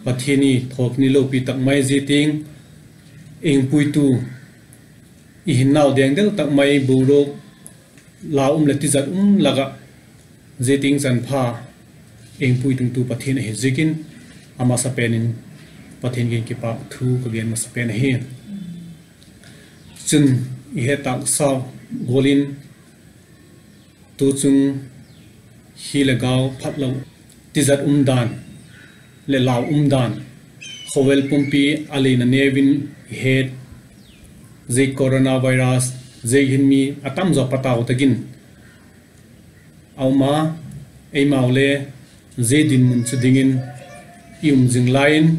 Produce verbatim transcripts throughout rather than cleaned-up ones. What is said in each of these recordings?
Pathian i thawkni lopi tak mai zia tiang, ei hung puitu, i hinnau dengdel tak mai boruak, lau um leh tizat um lak ah, zia tiang chanpha ei hung puitungtu Pathian ahi ziakin, a masapen in Pathian kiang in kipâk thu ka gen masapen ahi. Chun, i het tâksa gual in, tuchung hi leh gau phat lo, tizat um dan leh lau um dan, khawvel pumpi a leina neu in i het, zia coronavirus, zia hin mi a tam zaw patau tak in a um a, eimau le zia dinmun chu dingin i um zing lai in,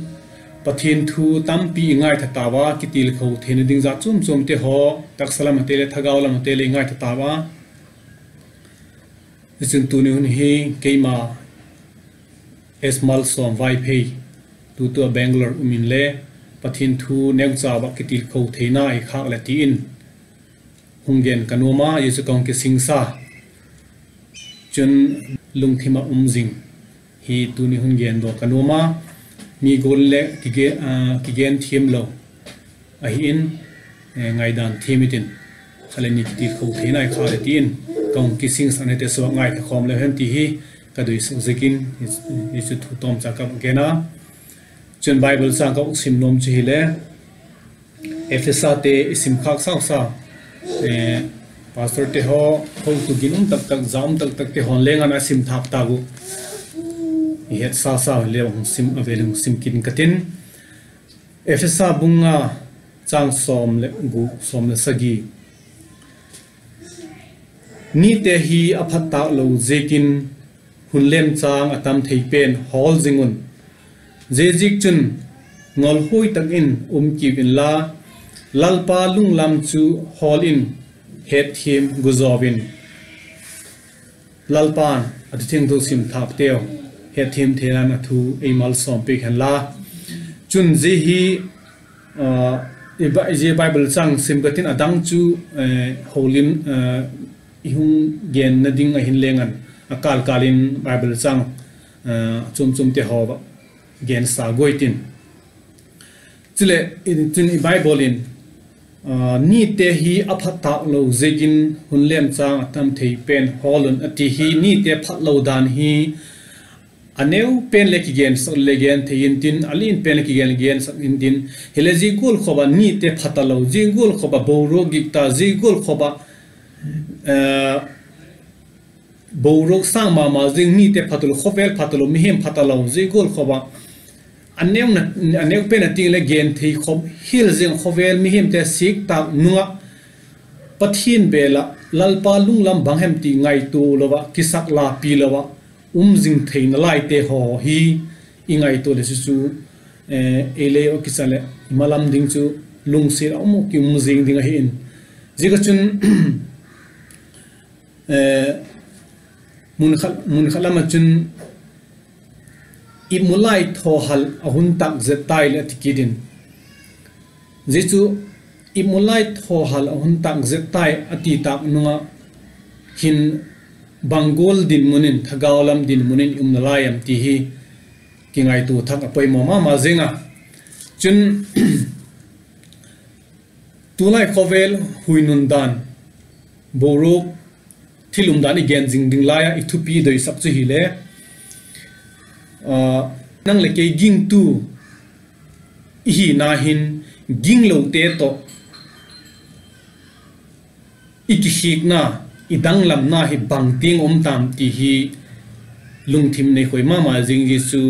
Pathian thu tampi i ngaitha tau a, kitilkho theina ding zat chuam chuamte haw, taksa lam ate leh thagau lam ate leh i ngaitha tau a. Hichun tuni hun hi keima S. Malsawm Vaiphei, tutu a Bangalore um inle, Pathian thu neucha ah kitilkho theina i khâk leh ti in hung gen ka nuam a, zia chu ka hung kisingsa, chun lungthim ah um zing hi tuni hun gen daw ka nuam a, mi gual leh kigen thiam lo ahi in, ngaidan thiam intin, kha leh ni kitilkho theina i khâk leh ti in ka hung kisingsa, nete suak ngaitha khawm leu hen ti hi ka doisak ziakin, hi chu thu tawmcha ka gen a. Chun Bible châng ka hung sim nuam chu hile, Ephesate i sim khâk sau sau, pastorte haw, hotu ginum tak tak, za um tak takte haw'n leng an a sim thâk tau uh, i hetsa sau hile, a vêl hung sim kit ing ka tin. Ephesa bung nga, châng sawm leh guk, sawm leh sagi. Nite hi a phat tâk lo ziakin hun lemchâng a tam thei pen hawl zing un; ziaziakchun, ngolhuai tak in um kiu inla, Lalpa lunglam chu hawl in, hetthiam gu zaw in. Lalpa'n a thu thiangtho sim thâkteu hetthiam theina'n a thu ei malsawmpiak hen la. Chun zia hi, zia Bible châng sim ka tin, a dang chu holim i hung genna ding ahin leng an, a kâl kâl in Bible châng chuam chuamte haw ah gensa guai tin. Chuleh, chun i Bible in, nite hi a phat tâk lo ziakin hun lemchâng a tam thei pen hawl un a ti hi, nite phat lo dan hi a neu pen leh kigensak leh gen thei intin, a lian pen leh kigen leh gensak intin, hile zia gual khawp ah nite phat talo, zia gual khawp ah boruak gik ta, zia gual khawp ah boruak sâng ma ma zing, nite phat talo, khawvel phat talo, mihem phat talo, zia gual khawp ah a neu pen a ting leh gen thei khawp hial zing, khawvel mihemte sik tâk nung ah Pathian bêl ah Lalpa lunglam bang hem ti ngaitua lo ah, kisak lapi lo ah um zing theina laite haw hi i ngaitua leh chu chu, ei lei a kicha leh i malam ding chu lungsiat a um uh ki um zing ding ahi in. Ziak a chun, mun khat lam ah chun, ipmulai thawhal a hun tâk zet tai leh a ti kit in. Zia chu ipmulai thawhal a hun tâk zet tai a ti tâk nung ah hin bang gual dinmun in, thagau lam dinmun in i um nalai am ti hi kingaitua thak a poimaw ma ma zing a. Chun tulai khawvel hui nun dan, boruak, thil um dan i gen zing ding lai ah i thupi doisak chu hile, nang leh kei gingtu i hina hin, ginglote tawh i kikhiakna, i danglamna hi bang tiang um tam ti hi lungthim neikhoi ma ma zing hi chu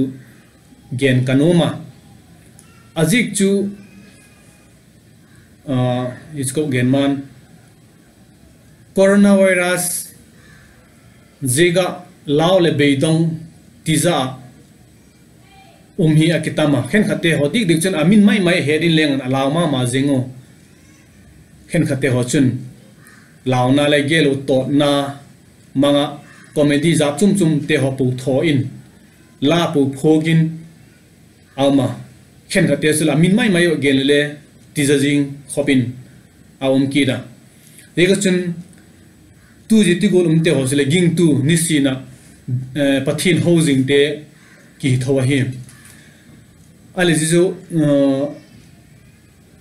gen ka nuam a. A ziak chu, i chu ka gen man, coronavirus ziak ah lau leh beidong tizat ah um hi a kitam a, khenkhatte haw dik dik chun a min mai mai het in leng an a lau ma ma zing u. Khenkhatte haw chun launa leh gelo tawtna mang ah comedy zat chum chumte haw pu thaw in, la pu phuak in a um a. Khenkhatte chu la min mai mai uh gen le le tiza zing khop in a um kit a. Ziak a chun tu zia ti gual umte haw chu leh gingtu nisin ah Pathian ho zingte kihi tho ahi. A le zia chu,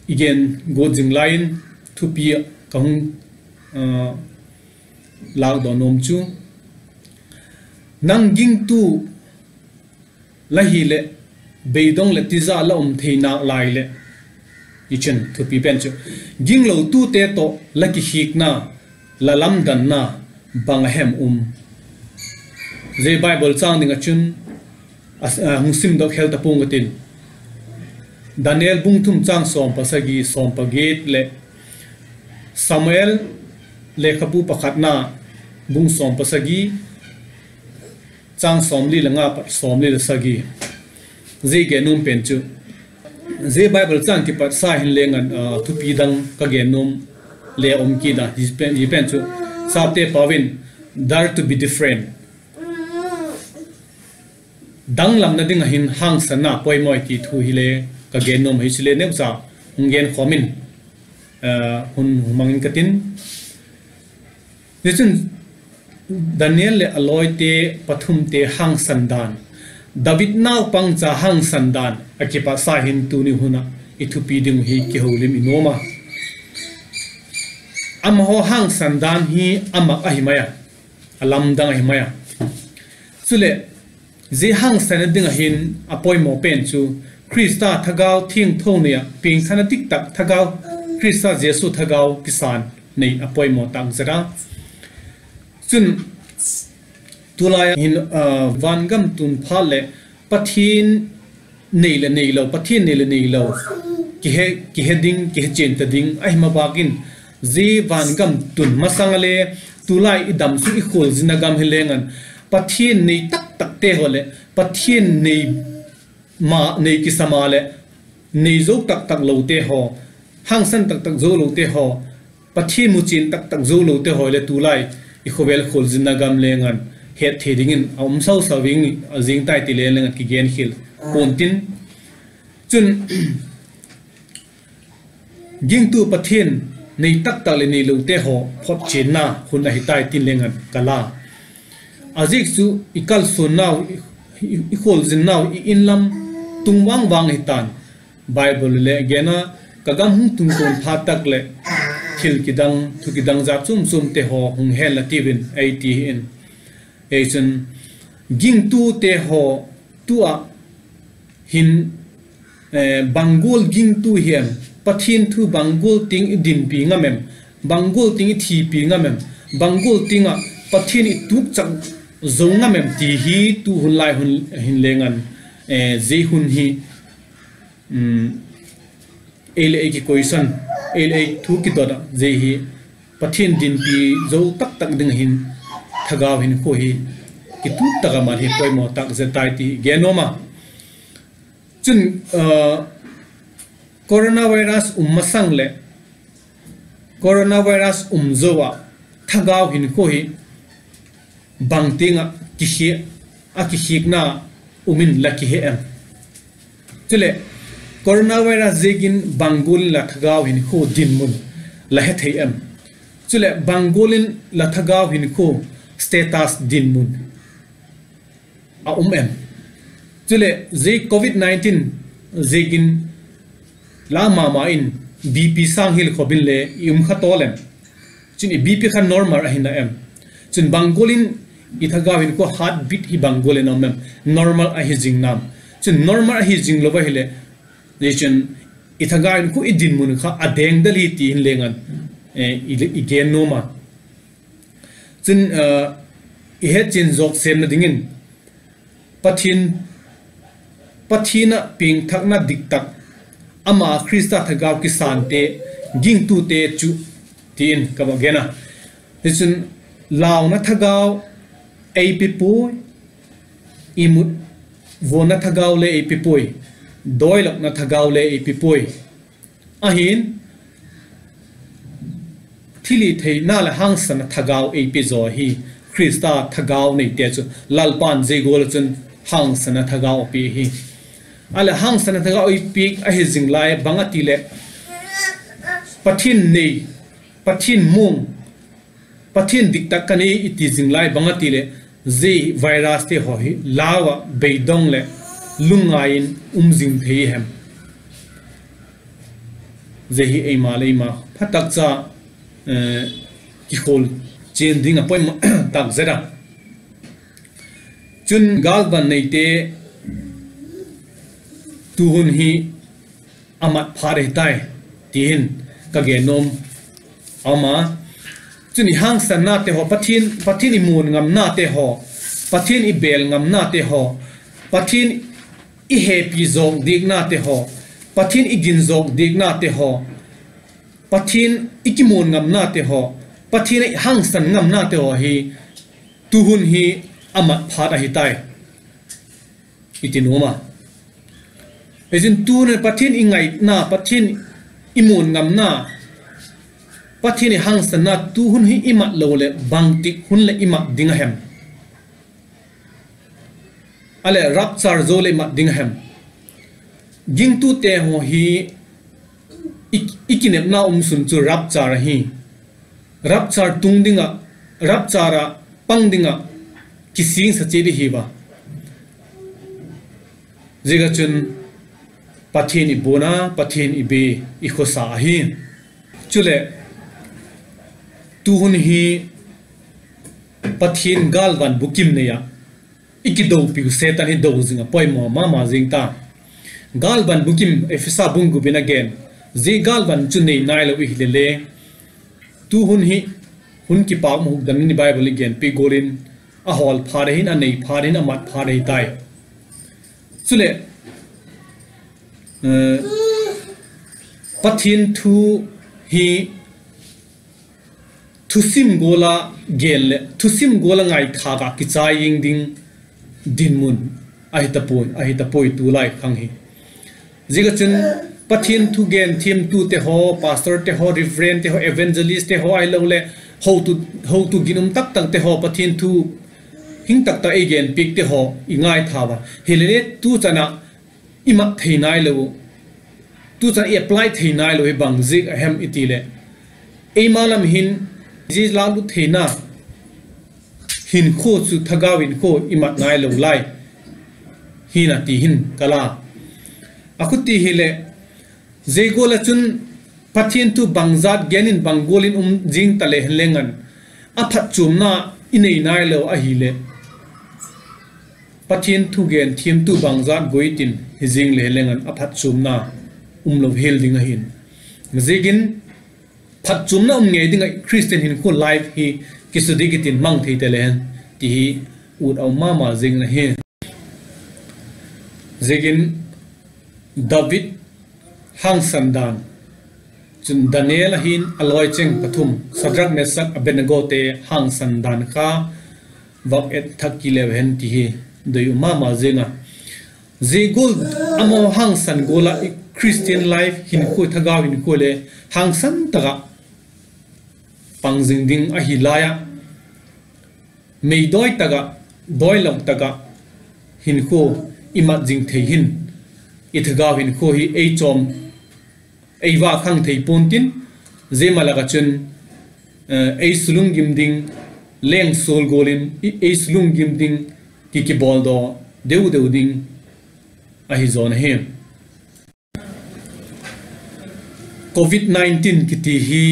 i gen guat zing lai in thupi ah ka hung lâkdaw nuam chu, nang gingtu la hileh, beidong leh tija la um thei nâk lai leh, i chun thupi pen chu, ginglotute tawh la kikhikna, la lamdanna bang a hem um? Zia Bible châng ding ah chun hung simdok khel ta pua'ng ka tin, Daniel bung thum châng sawm pasagi, sawm pagiat leh Samuel lekhabu pakhatna bung sawm pasagi, châng sawmli le nga pat sawmli le sagi. Zia gen nuam pen chu, zia Bible châng kipat sa hin leng an, thupi dang ka gen nuam le um kit a, zia pen chu, sapte pau in, dare to be different, danglamna ding ah hin hangsanna poimaw ti thu hile ka gen nuam hi, chule neucha hung genkhawm in, hun mang in ka tin. Zia chun Daniel leh a lawite pathumte hangsan dan, David naupangcha hangsan dan a kipat sa hin tuni hun ah i thupi ding uh hi kiholim i nuam a. Amahaw hangsan dan hi a mak ahi mai a, a lamdang ahi mai a. Chuleh, zia hangsanna ding ah hin a poimaw pen chu Khrista Thagau Thiangtho nei ah piangthakna diktak Thagau, Khrista Jesu Thagau kisân nei a poimaw tak zet a. Chun, tulai hin, vangam tun phat leh Pathian nei leh neilo, Pathian nei leh neilo kihe, kihe ding, kihechian ta ding ahi ma bâk in, zia vangam tun masang a le tulai i dam sung i khualzinna gam hi leng an, Pathian nei taktakte haw leh Pathian nei ma, nei kisa ma leh nei zo taktak lote haw, hangsan taktak zo lote haw, Pathian muchian taktak zo lote haw le tulai i khawvel khualzinna gam leng an het thei dingin a um sau sau ding a zing tai ti le leng an kigen khial pua'n tin. Chun, gingtu Pathian nei taktak leh neilote haw photchianna hun ahi tai tin leng an ka la. A ziak chu i kalsuannau, i, i khualzinnau, i In lam tung vang vang hi ta'n. Bible le gen a, ka gam hung tungkuan phat tak leh thil kidang, thu kidang zat chuam chuamte haw hung hen la tiu in ei ti hi in. Ei chun, gingtute haw tu ah hin, bang gual gingtu hi em? Pathian thu bang gual tiang i dinpi ngam em? Bang gual tiang i thipi ngam em? Bang gual tiang ah Pathian i tukchak zo ngam em ti hi tu hun lai hun hin leng an, zia hun hi, ei leh ei kikoisan, ei leh ei thu kidot ah zia hi Pathian dinpi zo taktak ding hin thagau hinkhua hi kituk tak a man hi poimaw tak zet tai ti gen nuam a. Chun, coronavirus um masang leh coronavirus um zo ah thagau hinkhua hi bang tiang ah kikhi, a kikhiakna um in la kihe em? Chuleh, coronavirus ziakin bang gual in la thagau hinkhua dinmun la he thei em? Chuleh bang gual in la thagau hinkhua status dinmun a um em? Chuleh zia covid nineteen ziakin la ma ma in BP sâng hil khop in le i um kha tawl em? Chun i BP kha normal ahi na em? Chun bang gual in i thagau hinkhua heartbeat hi bang gual in a um em? Normal ahi zing nam? Chun normal ahi zing lo ahileh, zia chun i thagau hinkhua i dinmun kha a dengdal hi ti hin leng an i gen nuam a. Chun, i hetchian zawk sêmna dingin, Pathian, Pathian ah piangthakna diktak, ama Khrista thagau kisânte, gingtute chu, ti in ka va gen a. Hichun, launa thagau ei pe puai, imut vuanna thagau le ei pe puai, dawilopna thagau le ei pe puai. Ahi'n, thilhitheina leh hangsanna thagau ei pe zaw hi. Khrista thagau neite chu Lalpa'n zia gual ah chun hangsanna thagau a pe hi. A leh hangsanna thagau ei piak ahi zing lai bang a ti leh, Pathian nei, Pathian muang, Pathian diktak ka nei i ti zing lai bang a ti leh, zia viruste haw hi lau ah beidong leh lungngai in um zing thei i hem? Zia hi eima le eima phatak cha, eh, kikhual chian ding a poimaw tak zet a. Chun gâlvan neite tuhun hi a mat phat ahi tai, ti hin ka gen nuam a um a. Chun i hangsanna te haw, Pathian, Pathian i muan ngamna te haw, Pathian i bêl ngamna te haw, Pathian i hepi zawk diakna te haw, Pathian i gin zawk diakna te haw, Pathian i kimuan ngamna te haw, Pathian i hangsan ngamna te haw hi tuhun hi a mat phat ahi tai, i ti nuam a. Hichun tuhun Pathian i ngaina, Pathian i muan ngamna, Pathian i hangsanna tuhun hi i mat lo leh bangtik hun leh i mat ding a hem? A leh rapture zo leh i mat ding a hem? Gingtute haw hi i, i kinepna um sun chu rapture ahi. Rapture tung ding ah, rapture ah pang ding ah kisingsa chiat i hiu a. Ziak ah chun Pathian i buan a, Pathian i be, i khawsa ahi. Chuleh, tuhun hi Pathian gâlvan bukim nei ah i kidopiu Setan hi do zing a poimaw ma ma zing ta. Gâlvan bukim Ephesa bung gup in a gen, zia gâlvan chu nei nailo i hile le, tuhun hi hun kipak ma hukdam in i Bible i genpiak gual in, a hawl phat ahi'n, a nei phat ahi'n, a mat phat ahi tai. Chuleh, eh, Pathian thu hi thusim gual a gen leh thusim gual a ngaithâk ah kichai ing ding dinmun ahi ta puai, ahi ta puai tulai khang hi. Ziak ah chun Pathian thugen thiamtute haw, pastorte haw, reverendte haw, evangelistte haw ahiloleh hotu, hotu ginum tak takte haw, Pathian thu hing tak tak ei genpiakte haw i ngaithâk a hile le, tu chan ah i mat thei nailo, tu chan i apply thei nailo hi bang ziak a hem i ti leh, eima lam hin zia lâklut theina hinkhua chu thagau hinkhua i mat nailo lai hi'n a ti hin ka la. A khuti hileh, zia gual ah chun Pathian thu bangzat gen in bang gual in um zing ta le hen leng an, a phatchuamna i nei nailo ahileh, Pathian thugen thiamtu bangzat guat in hi zing le hen leng an, a phatchuamna umlo hial ding ahi'n. Ziakin phatchuamna um ngei ding ah Christian hinkhua life hi kisudik i tin mang thei ta le hen ti hi ut a um ma ma zing ahi. Ziakin David hangsan dan, chun Daniel ahi'n a lawi cheng pathum, Sadrak, Mesak, Abednegote hangsan dan kha vak et thak kit leu hen ti hi doi um ma ma zing a. Zia gual, amau hangsan gual ah i Christian life hinkhua, thagau hinkhua le hangsan tak ah pang zing ding ahi lai ah, meidawi tak ah, dawi lo tak ah hinkhua i mat zing thei hin, i thagau hinkhua hi ei chawm, ei va khang thei pua'n tin, zia ma lak ah chun, eh, ei sulunggim ding, lengsual gual in i, ei sulunggim ding, ki, kibawldaw deu deu ding ahi zaw ahi. Covid nineteen kiti hi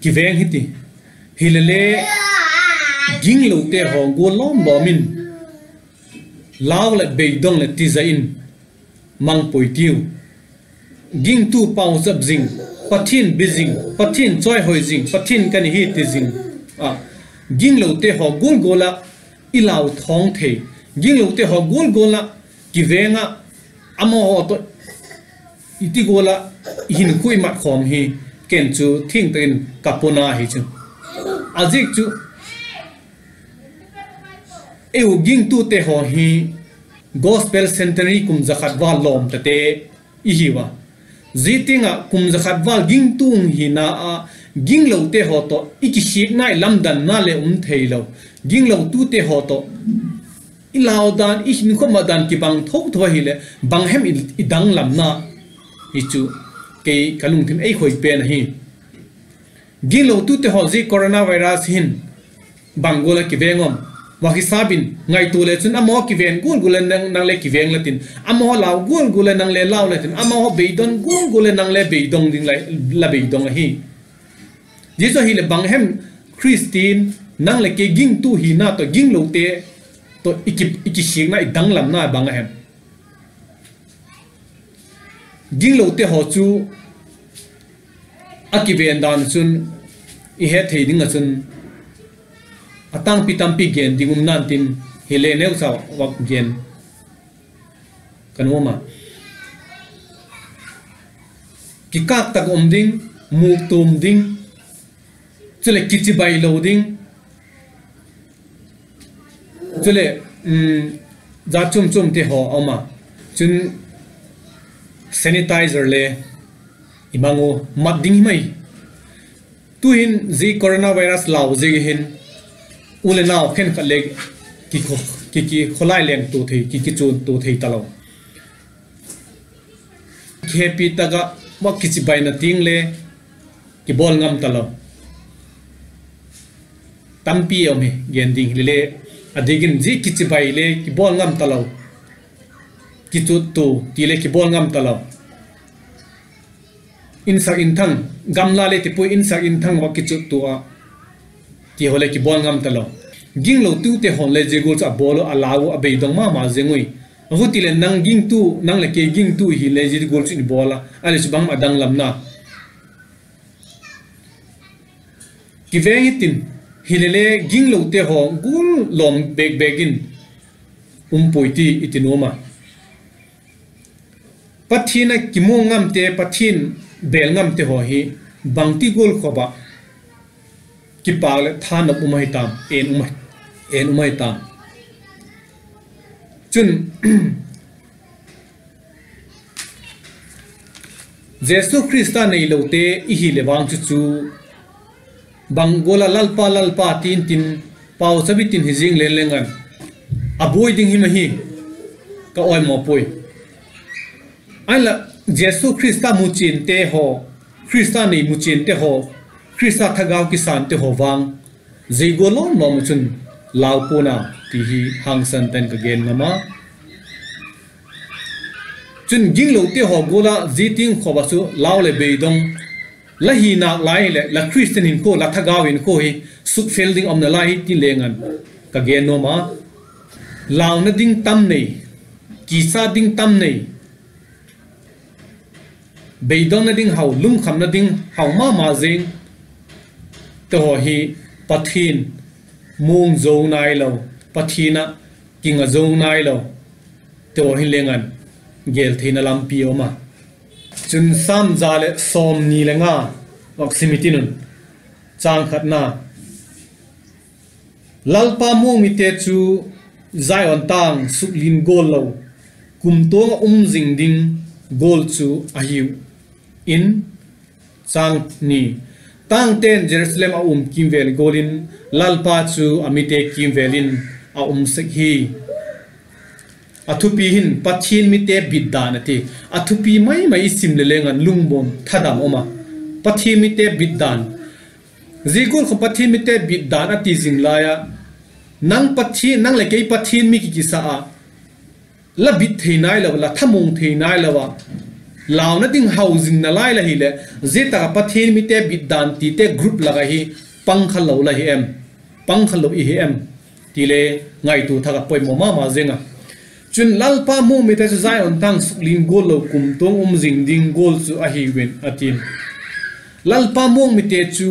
kiveng hi ti hile le, ginglote haw gual lawm lawm in lau leh beidong leh tizai in mang puai tiu. Gingtu pauchap zing, Pathian bi zing, Pathian chawihoi zing, Pathian ka ni hi ti zing ah, ginglote haw gual gual ah i lau thawng thei, ginglote haw gual gual ah kiveng ah, amahaw tawh i ti gual ah i hinkhua i mat khawm hi ken chu thiang tak in ka puna hi chu. A ziak chu, ei u gingtute haw hi Gospel Centenary kum za khat val lawm tate i hiu a. Zia tiang ah kum za khat val gingtu hina ah, ginglote haw tawh i kikhiakna, i lamdanna le um theilo, ginglotute haw tawh i lau dan, i hinkhua mat dan kibang tho tho ahileh bang hem i, i danglamna hi chu kei ka lungthim ei khoi pen ahi. Ginglotute haw zia coronavirus hin bang gual ah kiveng um? Vak hisap in ngaitua le chun, amahaw kiven gual gual leh nang, nang le kiveng la tin, amahaw lau gual gual leh nang le lau la tin, amahaw beidong gual gual leh nang le beidong ding la, la beidong ahi. Zia chu ahileh bang hem, Khristian, nang leh kei gingtu hina tawh ginglote tawh i ki, i kisikna, i danglamna bang a hem? Ginglote haw chu a kiven dan chun i het thei ding ah chun, a tangpi tampi gen ding um nan tin, hile neucha vak gen ka nuam a. Kikâk tak um ding, muktuam ding, chuleh kichibai lo ding, chuleh, um, jat chuam chuamte haw a um a. Chun sanitizer le i mang u, mat ding hi mai. Tu'hin zia coronavirus lau ziak hin u leh nau khenkhat le ki, ki, ki khawlai lengtua thei, ki, kichuantua thei talo. Kihepi tak ah, ma kichibaina tiang le kibawl ngam talo. Tampi um hi gen ding hile le, a diak in zia kichibai le kibawl ngam talo, kichuttua ti le kibawl ngam talo. Insak inthang, gamla le ti puai, insak inthang va kichuttua a, ti haw le kibawl ngam talo. Ginglo tute haw'n le zia gual chu a bawl u, a lau u, a beidong ma ma zing ui. A hu ti leh nang gingtu, nang leh kei gingtu hile zia gual chu i bawl a, a le chu bang a danglamna kiveng i tin, hile le ginglote haw gual lawm bêk bêk in um puai ti i ti nuam a. Pathian a kimuang ngamte, Pathian bêl ngamte haw hi bangti gual khawp ah kipâk leh thanop um ahi tam, en um, en um ahi tam. Chun, Jesu Khrista neilote i hileh vang chu chu, bang gual ah Lalpa, Lalpa tin tin, pauchap i tin hi zing leng leng an, a buai ding him ahi, ka awimaw puai. Ahinla, Jesu Khrista muchiante haw, Khrista nei muchiante haw, Khrista thagau kisante haw vang, zia gual lawm lawm ah chun lau pua'n a ti hi hangsan ten ka gen ngam a. Chun ginglote haw gual ah zia tiang khawp ah chu lau leh beidong la hi nalai leh la Khristian hinkhua, la thagau hinkhua hi sukfel ding um nalai hi ti leng an ka gen nuam a. Launa ding tam nei, kisa ding tam nei, beidongna ding hau, lungkhamna ding hau ma ma zing te haw hi Pathian muang zo nailo, Pathian ah kinga zo nailo te haw hin leng an gel theina lampi a um a. Chun Sam za leh sawmni le nga vak sim i tin un, châng khatna, Lalpa muang mite chu Zion tâng suklim gual lo, kumtuang ah um zing ding gual chu ahiu in, châng ni, tângte'n Jerusalem a um kîmvêl gual in Lalpa chu a mite kîmvêl in a um sek hi. A thupi hin Pathian mite bit dan a ti. A thupi mai mai i sim le leng an lungmuang thadam um a. Pathian mite bit dan. Zia gual kha Pathian mite bit dan a ti zing lai a, nang Pathian, nang leh kei Pathian mi kikisa ah, la bit thei nailo, la thamuang thei nailo a, launa ding hau zing nalai la hileh, zia tak ah Pathian mite bit dan tite group lak ahi, pang kha lo la hi em? Pang kha lo i hi em? ti le ngaitua thak ah poimaw ma ma zing a. Chun Lalpa muang mite chu Zion tâng suklim gual lo, kumtuang um zing ding gual chu ahiu in a ti. Lalpa muang mite chu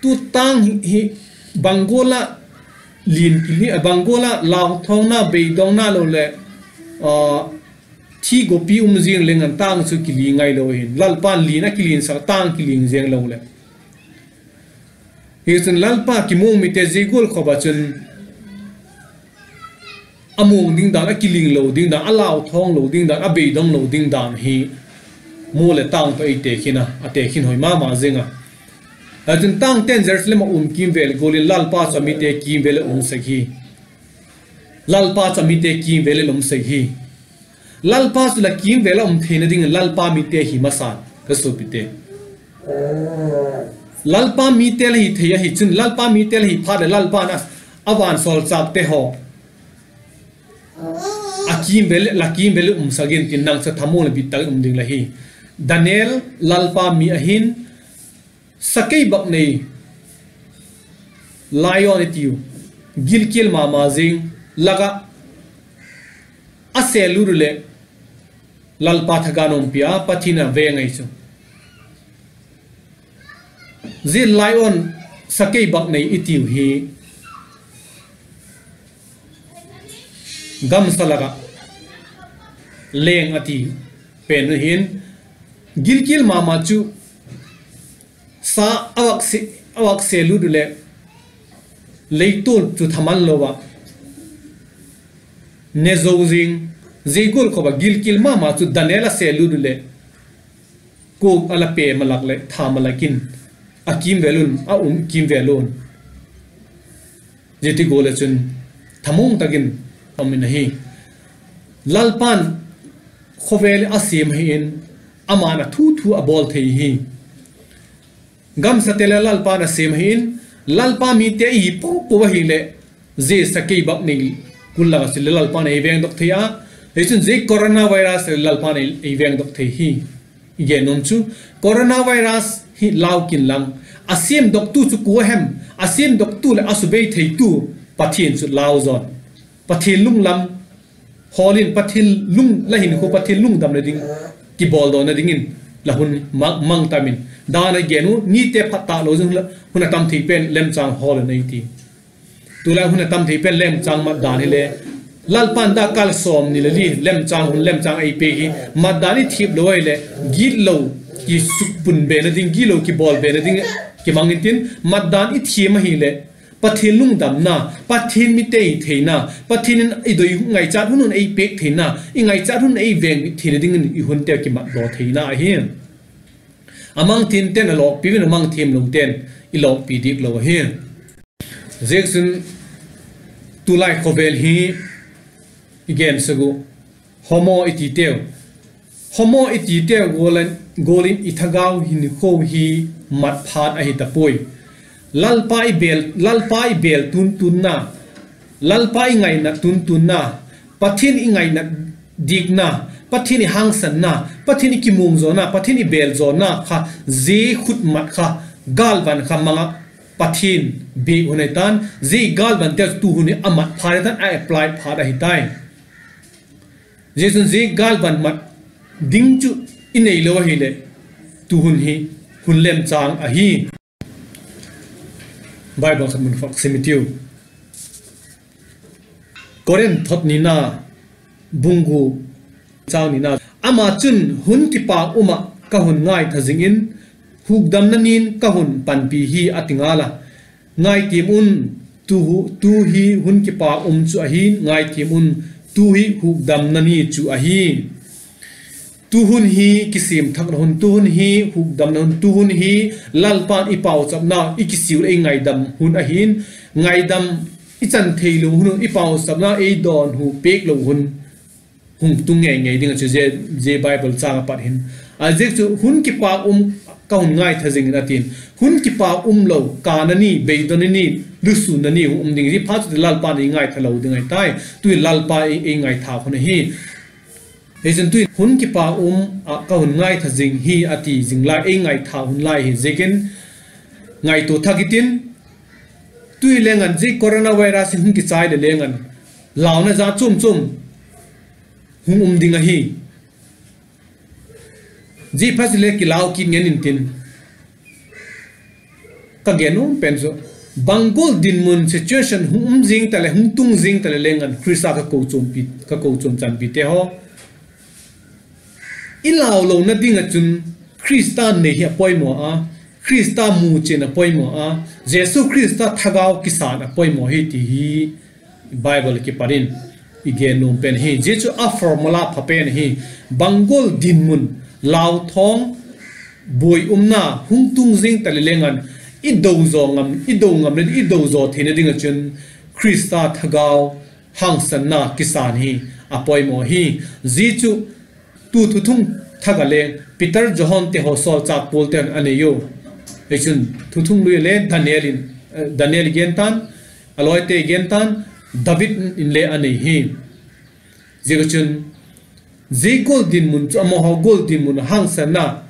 tu tâng hi, hi bang gual ah lian kili, bang gual ah lauthawngna, beidongna lo leh, ah, thi gopi um zing leng an tâng chu kili ngailo hin. Lalpa'n lian a kiliansak tâng kiling zing lo leh. Hichun Lalpa kimuang mite zia gual khawp ah chun a muang ding dan, a kiling lo ding dan, a lauthawng lo ding dan, a beidong lo ding dan hi mu leh tâng tawh ei tekhin a, a tekhin hoi ma ma zing a. Hichun tângte'n Jerusalem a um kîmvêl gual in Lalpa chu a mite kîmvêl a um sek hi. Lalpa chu a mite kîmvêl a um sek hi. Lalpa chu la kîmvêl a um theina dingin Lalpa mite hi masa ka suapite. Lalpa mite la hi thei ahi chun, Lalpa mite la hi phat leh Lalpa'n a, a vansawlchâkte haw, a kîmvêl, la kîmvêl umsak intin, nang chu thamuang leh bit tak in um ding la hi. Daniel, Lalpa mi ahi'n, sakeibaknei, lion i tiu, gilkial ma ma zing lak ah a sêllut uh leh Lalpa thagau a umpi a, Pathian a veng ahi chu. Zia lion, sakeibaknei i tiu hi gamsa lak ah leng a ti pen ahi'n, gilkial ma ma chu sa a vak sê, a vak sêllut uh leh leitual chu thaman lo ah ne zo zing, zia gual khawp ah gilkial ma ma chu Daniel a sêllut uh leh kuak a la pe ma lak leh tha ma lak in a kîmvêl un a um kîmvêl un, zia ti gual ah chun thamuang tak in um in ahi. Lalpa'n khawvel a siam ahi in, ama'n a thu thu a bawl thei hi. Gamsate le Lalpa'n a siam ahi in, Lalpa mite i hi puau puau ahileh, zia sakeibaknei kul lak ah chu le Lalpa'n ei vengdok thei a, hichun zia coronavirus le Lalpa'n ei, ei vengdok thei hi. I gen nuam chu, coronavirus hi lau kin lang, a siamdoktu chu kua hem? A siamdoktu leh a subei theitu Pathian chu lau zaw in, Pathian lunglam hawl in, Pathian lung, la hinkhua Pathian lungdamna ding, kibawldawna dingin la hun mang, mang tam in. Dan a gen u, nite phat talo zing hun a tam thei pen lemchâng hawl in ei ti. Tulai hun a tam thei pen lemchâng mat dan hile, Lalpa'n dakkal sawmni le li lemchâng hun, lemchâng ei pek hi, mat dan i thiam lo ahileh, gitlo kisukpun bena ding, gitlo kibawl bena ding kimang intin, mat dan i thiam ahileh, Pathian lungdamna, Pathian mite i theina, Pathian in i doi ngaichat hun hun ei pêk theina, i ngaichat hun ei veng theina dingin i hunte kimatdaw theina ahi. A mang thiamte'n a lawkpi un, a mang thiamlote'n i lawkpi diak lo ahi. Ziakchun, tulai khawvel hi i gensak uh, homo i titeu, homo i titeu gual in, gual in i thagau hinkhua hi mat phat ahi ta puai. Lalpa i bêl, Lalpa i bêl tun tunna, Lalpa i ngaina tun tunna, Pathian i ngaina dikna, Pathian i hangsanna, Pathian i kimuang zawna, Pathian i bêl zawna kha zia khut mat kha, gâlvan kha mang ah Pathian biak hun ahi ta'n, zia gâlvante tu hun hi a mat phat ahi ta'n, a apply phat ahi tai. Ziachun zia gâlvan mat ding chu i neilo ahileh, tu hun hi hun lemchâng ahi. Bible khat mun vak sim i tiu. Korinth thot nina, bung gu, châng nina. Ama chun, hun kipâk um ah ka hun ngaitha zing in, hukdamna ni'n ka hun panpi hi, a ti ngal a. Ngaitiam un, tu, tu hi hun kipâk um chu ahi, ngaitiam un, tu hi hukdamna ni chu ahi. Tu hun hi kisiam thakna hun, tu hun hi hukdamna hun, tu hun hi Lalpa'n i pauchapna, i kisiu leh i ngaidam hun ahi'n, ngaidam i chan theilo hun, i pauchapna ei dawnhu piak lo hun hung tung ngei ngei ding ah chu zia, zia Bible châng ah pat hin. A ziak chu hun kipâk um ka hun ngaitha zing in a ti'n. Hun kipâk um lo, kâna ni, beidonna ni, lusûnna ni hung um ding. Zia phat chu Lalpa'n ei ngaitha lo ding ahi tai. Tu'hin Lalpa ei, ei ngaithâk hun ahi. Hichun tu'hin hun kipâk um ah ka hun ngaitha zing hi a ti zing lai, ei ngaithâk hun lai hi ziakin ngaitua thak i tin, tui leng an zia coronavirus hi hung kichai leh leng an, launa za chuam chuam hung um ding ahi. Zia phat chu le kilau kit ngen intin, ka gen nuam pen chu, bang gual dinmun situation hung um zing ta leh, hung tung zing ta leh leng an, Khrista ka kochuam pi, ka kochuam chanpite haw, i lau lona ding ah chun Khrista nei hi a poimaw a, Khrista muchian a poimaw a, Jesu Khrista thagau kisan a poimaw hi ti hi Bible kipat in i gen nuam pen hi. Zia chu a formula pha pen hi. Bang gual dinmun, lauthawng, buai umna hung tung zing ta leh leng an, i do zaw ngam, i do ngam leh i do zaw theina ding ah chun Khrista thagau hangsanna kisan hi a poimaw hi. Zia chu tu thuthung thak a leng Peter, Johan te haw, sawlchâk Paul te'n a nei u. Hichun thuthung lui le Daniel in, eh, Daniel i gen ta'n, A lawite gen tan, David in le a nei hi. Ziak a chun, zia gual dinmun chu amahaw gual dinmun a hangsanna,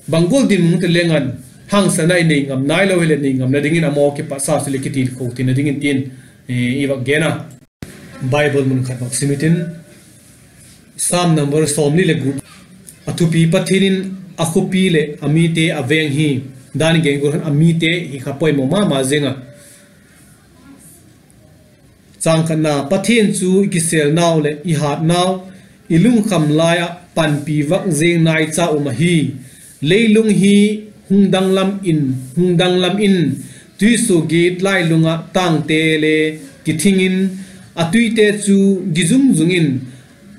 bang gual dinmun te leng an hangsanna i nei ngam nailo hileh nei ngamna dingin amahaw kipat sa chu le kitilkho theina dingin tin, i vak gen a. Bible mun khat vak sim i tin, Sam number sawmli leh gup. A thupi: Pathian in a khawpi leh a mite a veng hi. Dan gen gual khan a mite hi kha poimaw ma ma zing a. Chang khatna: Pathian chu i kisêlnau leh i hâtnau, i lungkham lai ah panpi vak zing naicha um ahi. Leilung hi hung danglam in, hung danglam in, tuisuagiat lailung ah tângte le kithing in, a tuite chu gi zung zung in,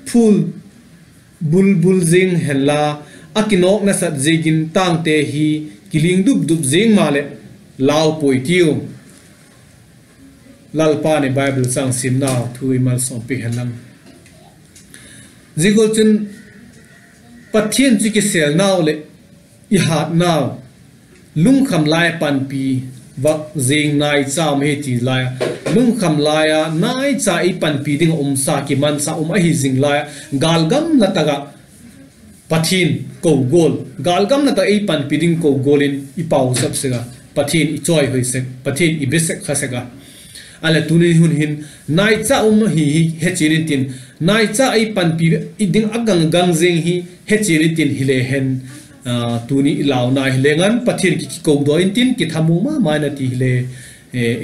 phul bul bul zing henla, a kinawk nasat ziakin tângte hi kiling dup dup zing maleh, lau puai tiu. Lalpa'n i Bible châng simnau thu ei malsawmpiak hen lang. Zia gual chun Pathian chu i kisêlnau leh i hâtnau, lungkham lai panpi vak zing naicha um hi ti lai a, lungkham lai a naicha ei panpi ding ah umsa, kimansa um ahi zing lai a, gâlgamna tak ah Pathian ko gual, gâlgamna tak ei panpi ding ko gual in i pau sap sek a, Pathian i chawihoi sek, Pathian i be sek kha sek a. A leh tuni hun hin naicha um hi hechian intin, naicha ei panpi ding a gang gang zing hi hechian intin hile hen, tuni i launa hileng an Pathian ki, kikodaw intin kithamuang ma ma in a ti hile,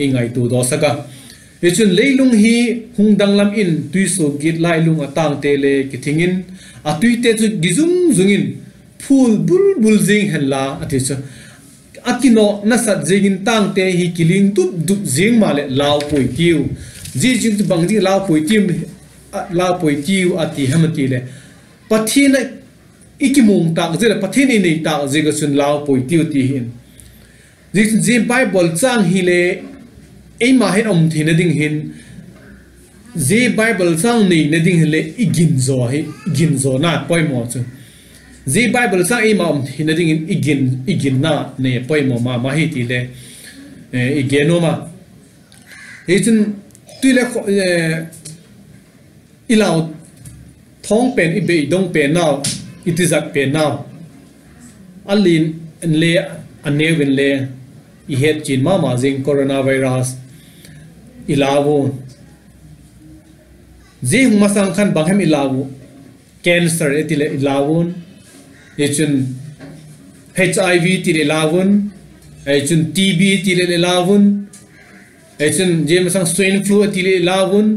i ngaitua daw sak a. Hichun leilung hi hung danglam in, tuisuagiat lailung ah tângte le kithing in, a tuite chu gi zung zung in, phul bul bul zing henla a ti chu, a kinawk nasat ziakin tângte hi kiling dup dup zing maleh lau puai tiu. Zia ziak chu bang ziak lau puai tiu, lau puai tiu a ti hem a ti leh, Pathian a i kimuang tâk ziak leh Pathian i nei tâk ziak ah chun lau puai tiu ti hin. Zia, zia Bible châng hile eima hin a um theina ding hin, zia Bible châng neina ding hile i ginzaw hi, i ginzawna poimaw chu, zia Bible châng eima um theina dingin i gin, i ginna nei poimaw ma ma hi ti le, i gen nuam a. Hichun, tu le, i lau thawng pen, i beidong pen nau, i tizat pen nau, a lian inle, a neu inle, i hetchian ma ma zing coronavirus i lau u. Zia hung masang khan bang hem i lau u? Cancer i ti leh i lau un. Hichun HIV ti leh i lau un. Hichun TB ti leh i lau un. Hichun zia masang swine flu ti leh i lau un.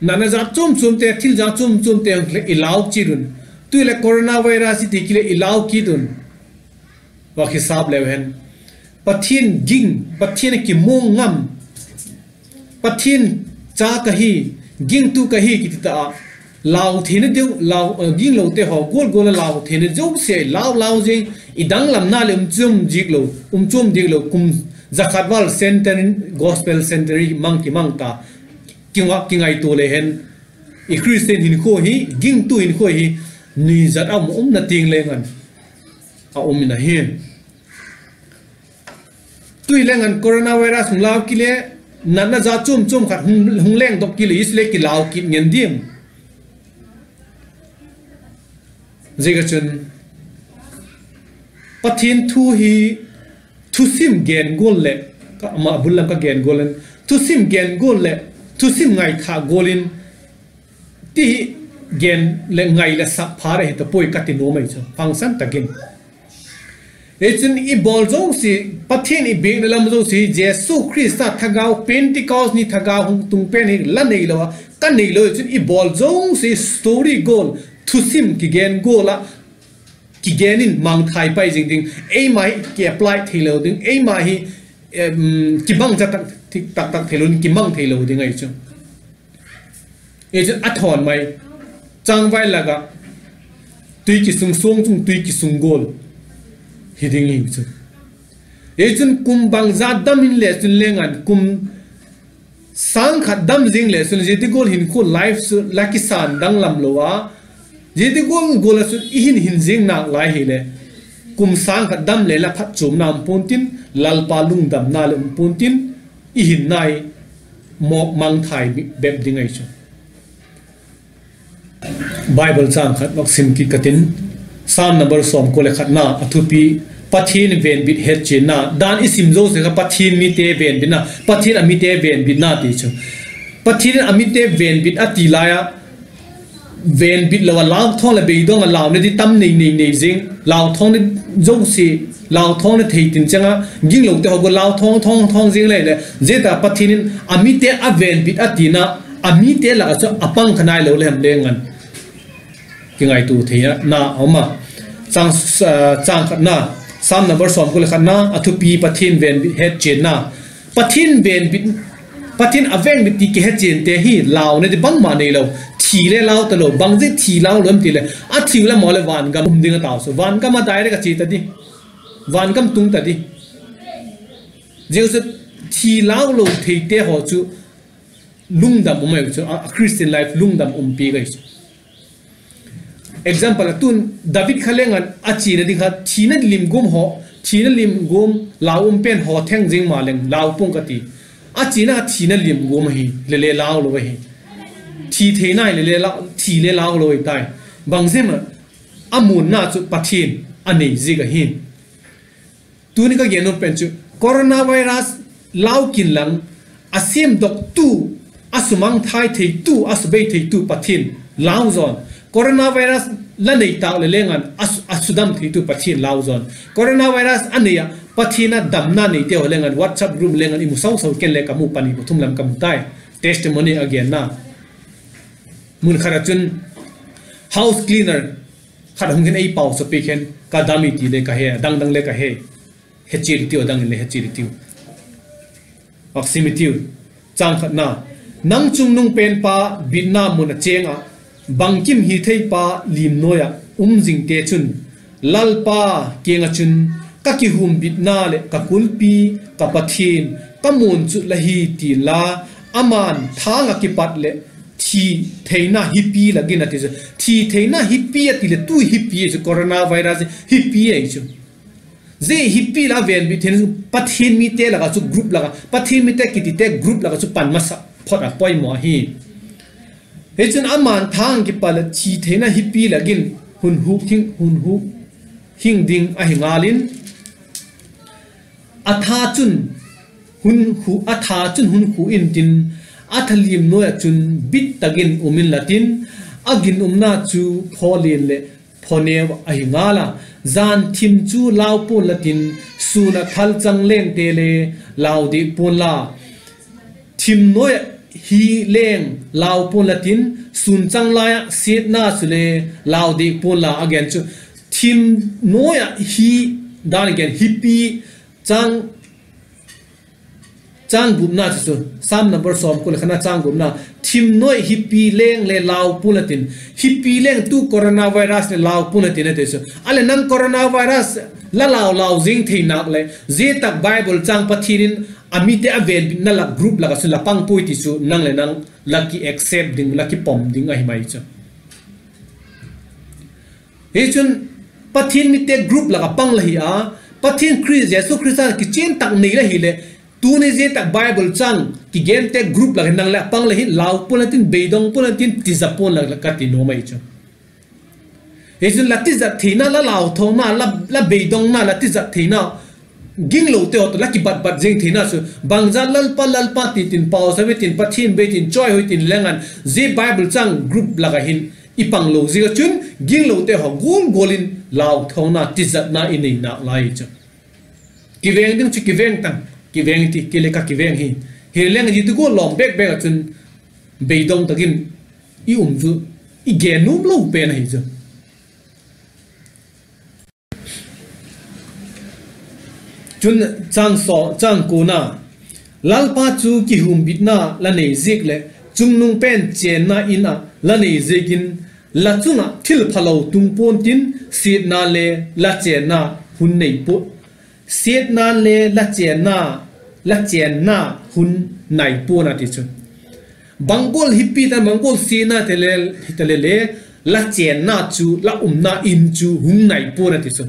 Natna jat chuam chuamte, thil jat chuam chuamte hung leh i lau chiat un. Tu leh coronavirus i ti kit leh i lau kit un. Vak hisap leu hen, Pathian ging, Pathian a kimuang ngam, Pathian cha ka hi, gingtu ka hi kiti ta a, lau theina deu, lau, ginglote haw gual gual a lau theina zosia i lau lau zing, i danglamna leh um chuam diak lo, um chuam diak lo, kum za khat val centenary, gospel centenary mang kimang ta, kinga, kingaitua le hen, i Christian hinkhua hi, gingtu hinkhua hi, nuizat a um, umna tiang leng an a um in ahi. Tu hi leng an coronavirus hung lau kit le, natna jat chuam chuam khat hung, hung lengdok kit le, i le kilau kit ngen diam? Ziak a chun, Pathian thu hi thusim gen gual leh, ka, ama bul lam ka gen gual in, thusim gen gual leh thusim ngaithâk gual in, ti hi gen leh ngai leh sak phat ahi ta puai ka ti nuam ahi chu, hangsan tak in. Hichun i bawl zosia, Pathian i biakna lam zosia hi Jesu Khrista thagau, Pentecost ni thagau hung tung pen hi la neilo a, ka neilo, hichun i bawl zosia story gual, thusim kigen gual ah kigen in mangthai pai zing ding, eima hi ki apply theilo ding, eima hi, em, kibang za tak, tak tak theilo ding, kimang theilo ding ahi chu. Hichun a thawn mai, changvai lak ah tui kisung, suang chung tui kisung gual hi ding hi chu. Hichun kum bangza dam in le chun leng an, kum sâng khat dam zing le chun zia ti gual hinkhua life chu la kisan danglam lo a, zia ti gual gual ah chun i hin hin zing nâk lai hile, kum sâng khat dam le la phatchuamna um pua'n tin, Lalpa lungdamna leh um pua'n tin, i hinna hi mawk mangthai bep ding ahi chu. Bible châng khat vak sim kit ka tin, Sam number sawmkua leh khatna a thupi, Pathian venbit hetchianna. Dan i sim zosia kha Pathian mite venbitna, Pathian a mite venbitna ti chu. Pathian in a mite venbit a ti lai ah, venbit lo ah lauthawng leh beidong ah launa di tam nei nei nei zing, lauthawng di zosia, lauthawng di thei tin chiang a, ginglote haw gu lauthawng thawng thawng zing lei leh, zia tak Pathian in a mite a venbit a tina, a mite lak ah chu a pang kha nailo le hem leng an kingaitua theina a um a. Châng, châng khatna, Sam number sawmkua leh khatna a thupi Pathian venbit hetchianna. Pathian venbit, Pathian a venbit ti kihetchiante hi launa di bangma neilo. Thi le lau talo, bangzia thi lau lo em ti leh, a thiu lam haw leh vangam um ding a tau chu, vangam a direct a chia ta di, vangam tung ta di. Zia chu thi lau lo theite haw chu lungdam um ahi chu, a Christian life lungdam umpi ahi chu. Example ah tun David kha leng an a chiana ding kha thina lim guam haw, thina lim guam lau um pen haw theng zing ma leng lau pua'ng ka ti. A chiana thina lim guam ahi le le lau lo ahi. Thi theina le le thi le lau lo ahi tai. Bangzia ma, a muanna chu Pathian a nei ziak ahi. Tuni ka gen nuam pen chu coronavirus lau kin lang, a siamdoktu, a sumangthai theitu, a subei theitu Pathian lau zawn. Coronavirus la nei tâk leh leng an a sudam theitu Pathian lau zawn. Coronavirus a nei ah Pathian a damna neite haw leng an WhatsApp group leng an i mu sau sau, ken le ka mu pani pathum lam ka mu tai. Testimony a genna mun khat ah chun house cleaner khat hung khen ei pau sa pi khen, ka dam i ti le ka he, a dang dang le ka he. He chiat i tiu, a dang in le he chiat i tiu. Vak sim i tiu. Châng khatna, nang chungnung penpa bitna mun ah chêng ah, bangkim hitheipa lim nuai ah um zingte chun, Lalpa kiang ah chun, ka kihumbitna leh ka kulpi, ka Pathian, ka muan chu la hi, ti'n la, ama'n thâng ah kipat leh thi theina hipi lak in a ti chu. Thi theina hipi a ti leh tu hipi chu coronavirus hipi ahi chu. Zia hipi la a venbit theina chu Pathian mite lak ah chu group lak ah, Pathian mite kitite group lak ah chu pan masa phot a poimaw ahi. Hichun ama'n thâng kipat leh thi theina hipi lak in hun huk hing, hun huk hing ding ahi ngal in, a tha chun hun khu, a tha chun hun khu intin, a tha lim nuai ah chun bit tak in um inla tin, a ginumna chu phaw lian leh phaw neu ahi ngal a. Jan thim chu lau pua'n la tin, sûn ah thalchang lengte le lau diak pua'n la. Thim nuai ah hi leng lau pua'n la tin, sûn chang lai ah siatna chule lau diak pua'n la, a gen chu. Thim nuai ah hi dan gen hipi, chang, châng gupna chu chu, Sam number sawmkua leh khatna châng gupna, thim nuai hipi leng le lau pua'n la tin, hipi leng tu coronavirus le lau pua'n la tin a ti chu. A leh nang coronavirus la lau lau zing thei nak leh, zia tak Bible châng Pathian in a mite a venbitna lak group lak ah chun la pang puai ti chu nang leh nang la ki accept ding, la kipom ding ahi mai chu. Hichun Pathian mite group lak ah pang la hi a, Pathian Khrist, Jesu Khrista kichian tak nei la hileh, tuni zia tak Bible châng kigente group lak ah nang leh pang la hi, lau pua'n la tin, beidong pua'n la tin, tiza pua'n la ka ti nuam ahi chu. Hichun la tizat theina, la lauthawngna, la, la beidongna, la tizat theina, ginglote haw tawh la kibatbat zing theina chu, bangzat Lalpa, Lalpa ti tin, pau sa ve tin, Pathian bei tin, chawi hoi tin leng an, zia Bible châng group lak ah hin i pang lo ziak ah chun, ginglote haw gual gual in lauthawngna, tizatna i nei nak lai chu. Kiveng ding chu kiveng tan, kiveng ti, kei le ka kiveng hi. Hileng zia tu gual lawm bek bek ah chun, beidong tak in i um chu, i gen nuam lo pen ahi chu. Chun châng kuana, Lalpa chu kihumbitna la nei ziak leh chungnung pen chênna In ah la nei ziakin, la chung ah thil phalo tung pua'n tin, siatna le la chênna hun nei pua, siatna le la chênna, la chênna hun nai pua'n a ti chu. Bang gual hipi ta, bang gual siatna te le, hita le le, la chênna chu, la umna In chu hung nai pua'n a ti chu.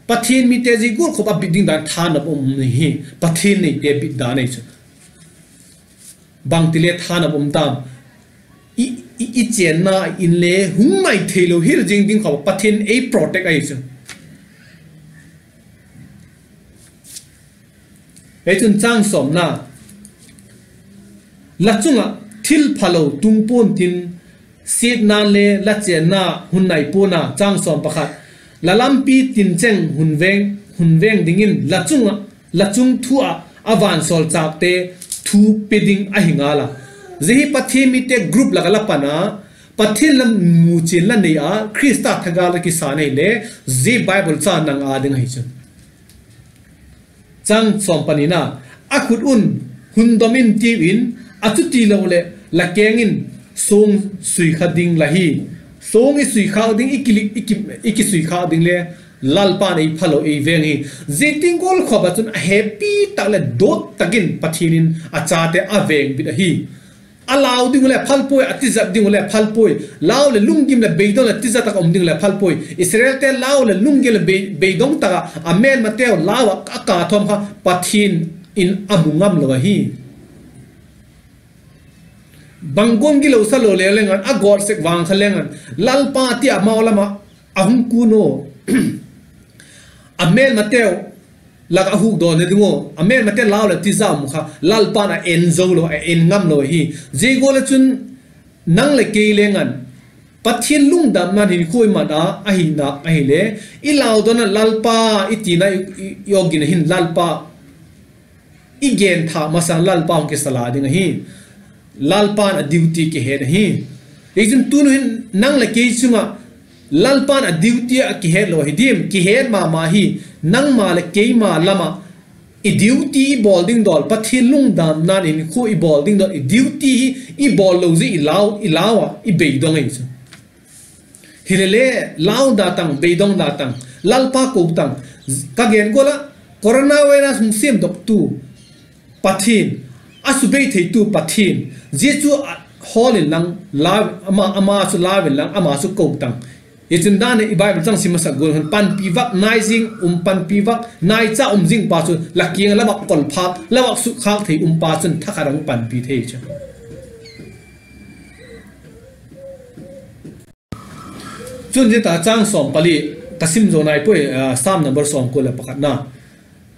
Pathian mite zia gual khop a bit ding dan thanop um hi, Pathian neite bit dan ahi chu. Bangti le thanop um tam, i chênna in le hung nai theilo hil zing ding kha Pathian ei protect ahi chu. Ei chun chang sawmna, la chung ah thil phalo tung pua'n tin, siatna le la chênna hun nai pua'n a. Chang sawm pakhat, la lampi tin cheng hun veng dingin la chung thu ah a vansawlchâkte thu pe ding ahi ngal a. Zia hi Pathian mite group lak ah la pan a, Pathian lam muchian la nei a, Khrista thagau la kisan ahile, zia Bible chang nang â ding ahi chu. Chang sawm panina, a khut un, hun dom in tiu in, a chutiloleh la keng in suang sui kha ding la hi. Suang i sui khâk ding, i ki, i ki, i kisui khâk ding le Lalpa'n ei phalo ei veng hi. Zia tiang gual khawp ah chun a hepi tak leh dot tak in Pathian in a chate a veng bit ahi. A lau ding uh le phal puai, a tizat ding uh le phal puai. Lau leh lunggim leh beidong leh tizat tak a um ding uh le phal puai. Israelte lau leh lunggim leh bei, beidong tak ah a mêlmateu lau ah a ka thawm kha Pathian in a mu ngamlo ahi. Bang gual gilo sa lo le leng an, a gawt sek vang kha leng an, Lalpa ti a mau lam ah a hung kun u. A mêlmateu lak ah hukdawna ding uh, a mêlmate lau leh tizat um kha Lalpa'n a en zo lo, a en ngamlo ahi. Zia gual ah chun nang leh kei leng an Pathian lungdamna'n hinkhua i mat a, ahi nak ahile, i lau dawn a Lalpa i tina i, i, i awgin a hin Lalpa i gen thâk masang Lalpa hung kisa la ding ahi. Lalpa'n a duty kihet ahi. Hichun tunu hin nang leh kei chung ah Lalpa'n a duty a kihet lo ahi diam? Kihet ma ma hi. Nangma leh keima lam ah i duty i bawl ding dawl, Pathian lungdamna'n hinkhua i bawl ding dawl, i duty hi i bawl lo zia i lau, i lau ah i beidong ahi chu. Hilele, lau da tang, beidong da tang, Lalpa ko tang. Ka gen gual ah, coronavirus hung siamdoktu Pathian, a subei theitu Pathian, zia chu a hawl inlang, ama, ama chu lau inlang, ama chu ko tang. Hichun dan i Bible chang sim masak gual hun panpi vak nai zing, um panpi vak nai cha um zing pa chu la kiang ah la vak kol phâk, la vak sukkhâk thei um pa chun thakhat a hung panpi thei chu. Chun zia ta chang sawm pali, ka sim zo nai puai, Sam number sawmkua leh pakhatna.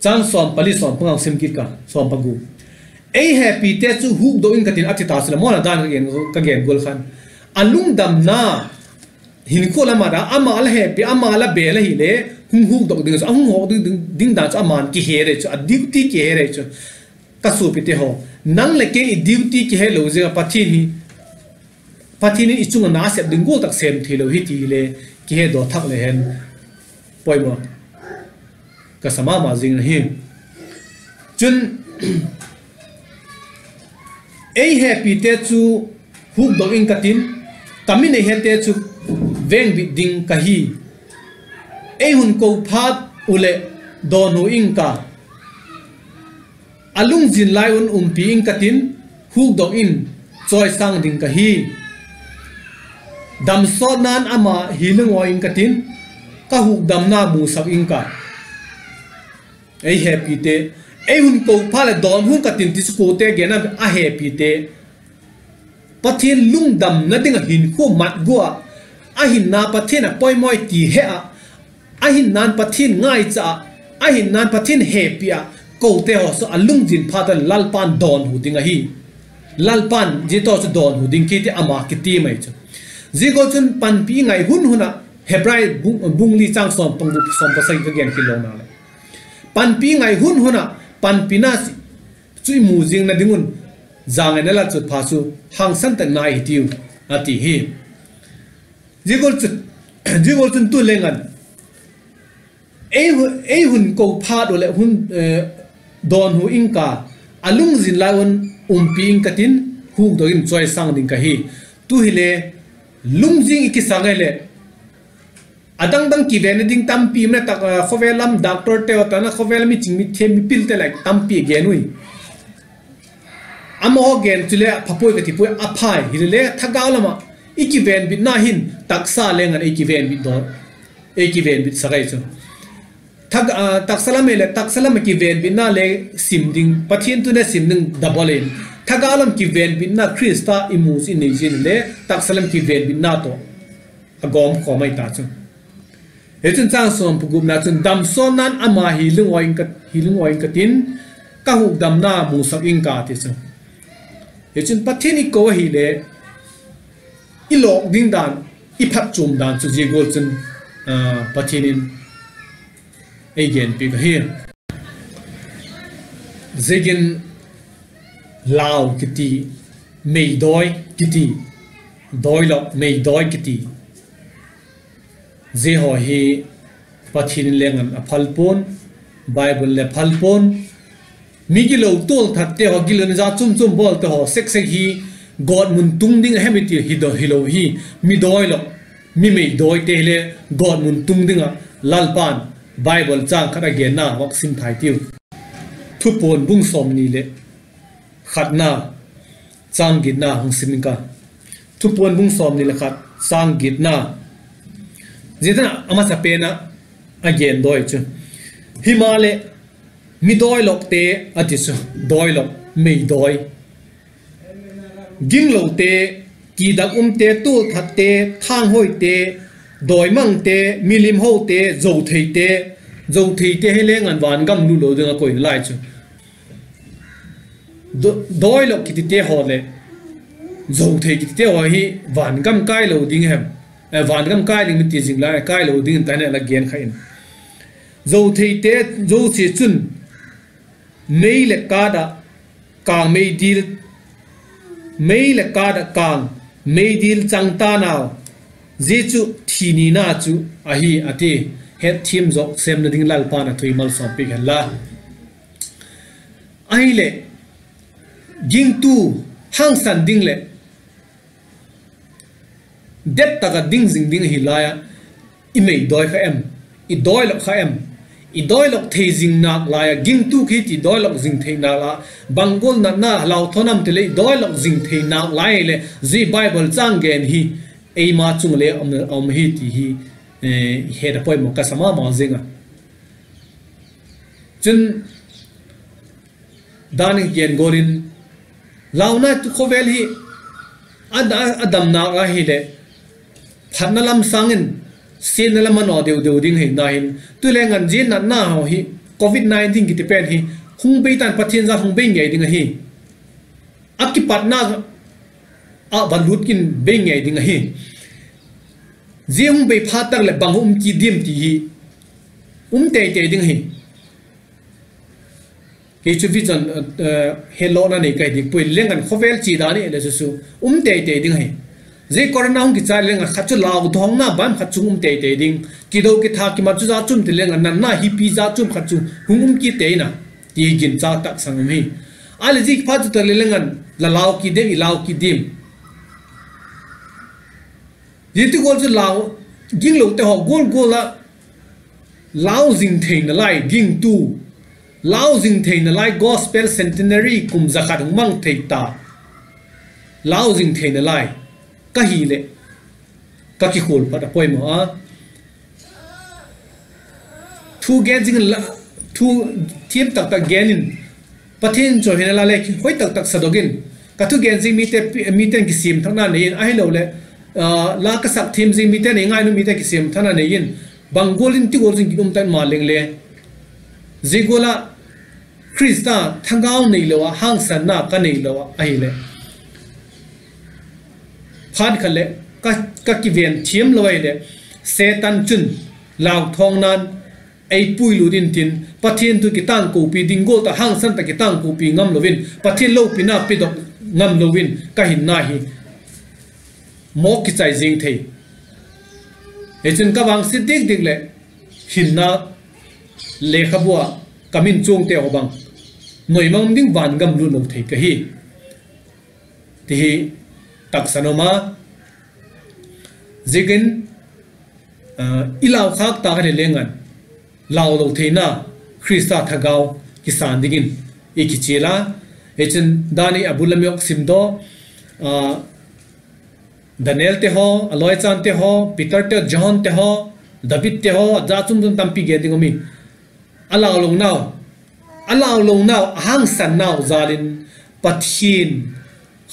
Chang sawm pali, sawm panga sim kit ka, sawm pagu. Ei hepite chu hukdok ing ka tin a ti ta chu le, mawna dan ka gen, ka gen gual khan, a lungdamna hinkhua lam ah ama la hepi, ama la bel ahile, hung hukdok ding chu, a hung hukdok ding, ding dan chu ama'n kihe rei chu, a duty kihe rei chu. Ka suapite haw, nang leh kei i duty kihe lo ziang ah Pathian hi, Pathian in i chung ah na sep ding gual tak sêm theilo hi ti le, kihe daw thak le hen, poimaw ka sa ma ma zing ahi. Chun, ei hepite chu hukdok ing ka tin, ka mi nei hete chu vengbit ding ka hi. Ei hun ko phat uh leh dawnhu ing ka, a lungzin lai un umpi ing ka tin, hukdok in chawisâng ding ka hi. Damsawtna'n ama hi lungawi ing ka tin, ka hukdamna musak ing ka. Ei hepite, ei hun ko phat leh dawnhu ing ka tin ti chu kuate gen a, a hepite, Pathian lungdamna ding ah hinkhua mat gua, a hinna Pathian a poimaw ti he ah, a hinna'n Pathian ngaicha ah, a hinna'n Pathian hepi ah, kote haw chu a lungzin phat a leh Lalpa'n dawnhu ding ahi. Lalpa'n zia tawh chu dawnhu ding kiti ama kiti mai chu. Zia gual chun panpi ngai hun hun ah, Hebrai bung, bung li chang sawm pang, sawm pasagi ka gen kit lo na leh, panpi ngai hun hun ah panpina chu i mu zingna ding un, zangaina la chut pha chu hangsan tak nai hi tiu, a ti hi. Zia gual chun, zia gual chun tu leng an, ei, ei hun ko phat uh leh hun, dawnhu ing ka, a lungzin lai un umpi ing ka tin, hukdok in chawisâng ding ka hi. Tu hile, lungzing i kisâng ahileh, a dang dang kivenna ding tampi um a, tak, khawvel lam doctorte haw, tak na khawvel lam miching mithiam mipilte leh tampi gen ui. Amahaw gen chule pha puai ka ti puai, a phai. Hilele thagau lam ah i kivenbitna hin taksa leng an ei kivenbit daw, ei kivenbitsak ahi chu. Taksa lam hileh taksa lam ah kivenbitna le sim ding, Pathian thu le sim ding double in, Thagau lam kivenbitna Khrista i mu zia i nei ziang le taksa lam kivenbitna tawh a gawm khawm ahi ta chu. Hichun chang sawm pagupna chun, damsawna'n ama hi lung awi ing ka tin, ka hukdamna musak ing ka, ti chu. Hichun Pathian i ko ahileh, i lawk ding dan, i phatchuam dan chu zia gual chun Pathian in ei genpiak ahi. Ziakin lau kiti, meidawi kiti, dawi lawk meidawi kiti, zia haw hi Pathian in leng an a phal pua'n, Bible le phal pua'n. Mi gilo tual thatte haw, gilona za chuam chuam bawlte haw sex sex hi gawtmun tung ding a hem i ti hilo hi. Mi dawi lawk, mi meidawite hile gawtmun tung ding ah Lalpa'n Bible châng khat a genna vak sim thei tiu. Thupuan bung sawmni leh khatna, châng giatna hung sim ing ka. Thupuan bung sawmni leh khat, châng giatna. Zia tan a masapen ah a gen dawi chu, himaleh, mi dawi lawkte, a ti chu, dawi lawk, meidawi, ginglote, kidak umte, tual thatte, thanghoite, dawimangte, milim hote, zotheite. Zotheite hi leng an vangam lut lo ding a koina lai chu. Dawi lawk kitite haw leh zothei kitite haw hi vangam kai lo ding hem? Vangam kai ding mi ti zing lai, kai lo ding in ta hen la gen kha in. Zotheite zosia chun mei leh kât ah kâng mei dil, mei leh kât ah kâng mei dil chang ta nau, zia chu thi nina chu ahi, a ti. Hetthiam zawk sêmna ding Lalpa'n a thu malsawmpiak hen la. Ahileh, gingtu hangsan ding leh det tak ah ding zing ding ahi lai ah, i meidawi kha em? I dawi lawk kha em? I dawi lawk thei zing nâk lai ah, gingtu kiti dawi lawk zing thei nâk lai ah, bang gual natna lau thawn am ti leh i dawi lawk zing thei nâk lai leh, zia Bible châng gen hi eima chung le a um hi ti hi het a poimaw ka sa ma ma zing a. Chun, dan gen gual in, launa tu khawvel hi a dam nâk a hileh, phatna lam sâng in siatna lam a naw deu deu ding hi na hin, tu leng an zia natna haw hi, covid nineteen kiti pen hi hung bei tan, Pathian zat hung bei ngei ding ahi. A kipatna ah va lut in bei ngei ding ahi. Zia hung bei phat tak leh bang um kit diam ti hi um tei tei ding ahi. Kei chu vision, hetlawna nei ka hi dik puai, leng an khawvel chia dan i et leh chu chu um tei tei ding ahi. Zia corona hung kichai leng an khat chu lau thawngna ban khat chung um tei tei ding, kido kitha kimat chu za chum ti leng an natna hipi za chum khat chu hung um kit tei na, ti ginchâk tak sâng um hi. A leh zia kiphat chu ta le leng an la lau kit diam, i lau kit diam? Zia ti gual chu lau, ginglote haw gual gual ah lau zing theina lai gingtu, lau zing theina lai gospel centenary kum za khat hung mang thei ta, lau zing theina lai ka hileh, ka kikhual pat a poimaw a. Thu gen zing, thu thiam tak tak gen in, Pathian chu hina la le hoi tak tak sadok in, ka thugen zing mite, mite'n kisiam thakna nei in, ahiloleh la ka sak thiam zing mite, nei ngainuam mite kisiam thakna nei in, bang gual in ti gual zing kin um tan ma leng le, zia gual ah Khrista thagau neilo ah, hangsanna ka neilo ah ahileh, phat khat leh ka kiven thiam lo ahileh, Setan chun lau thawngna'n ei puilut intin, Pathian thu kitângkopi ding gual tak, hangsan tak kitângkopi ngam lo in, Pathian lopina pedok ngam lo in ka hinna hi mawk kichai zing thei. Hichun ka vangsiat dik dik leh hinna lekhabu ah ka min chuangte haw bang noi mang ding, van gam lut lo thei ka hi, ti hi taksan um a. Ziakin i lau khâk ta ka hi leng an, lau lo theina Khrista thagau kisân dingin i kichial a. Hichun dan i a bul lam i ok sim daw, Danielte haw, a lawichângte haw, Peterte, Johnte haw, Davidte haw, a za chum chun tampi gen ding um i. A lau lonau, a lau lonau, a hangsan nau jâl in Pathian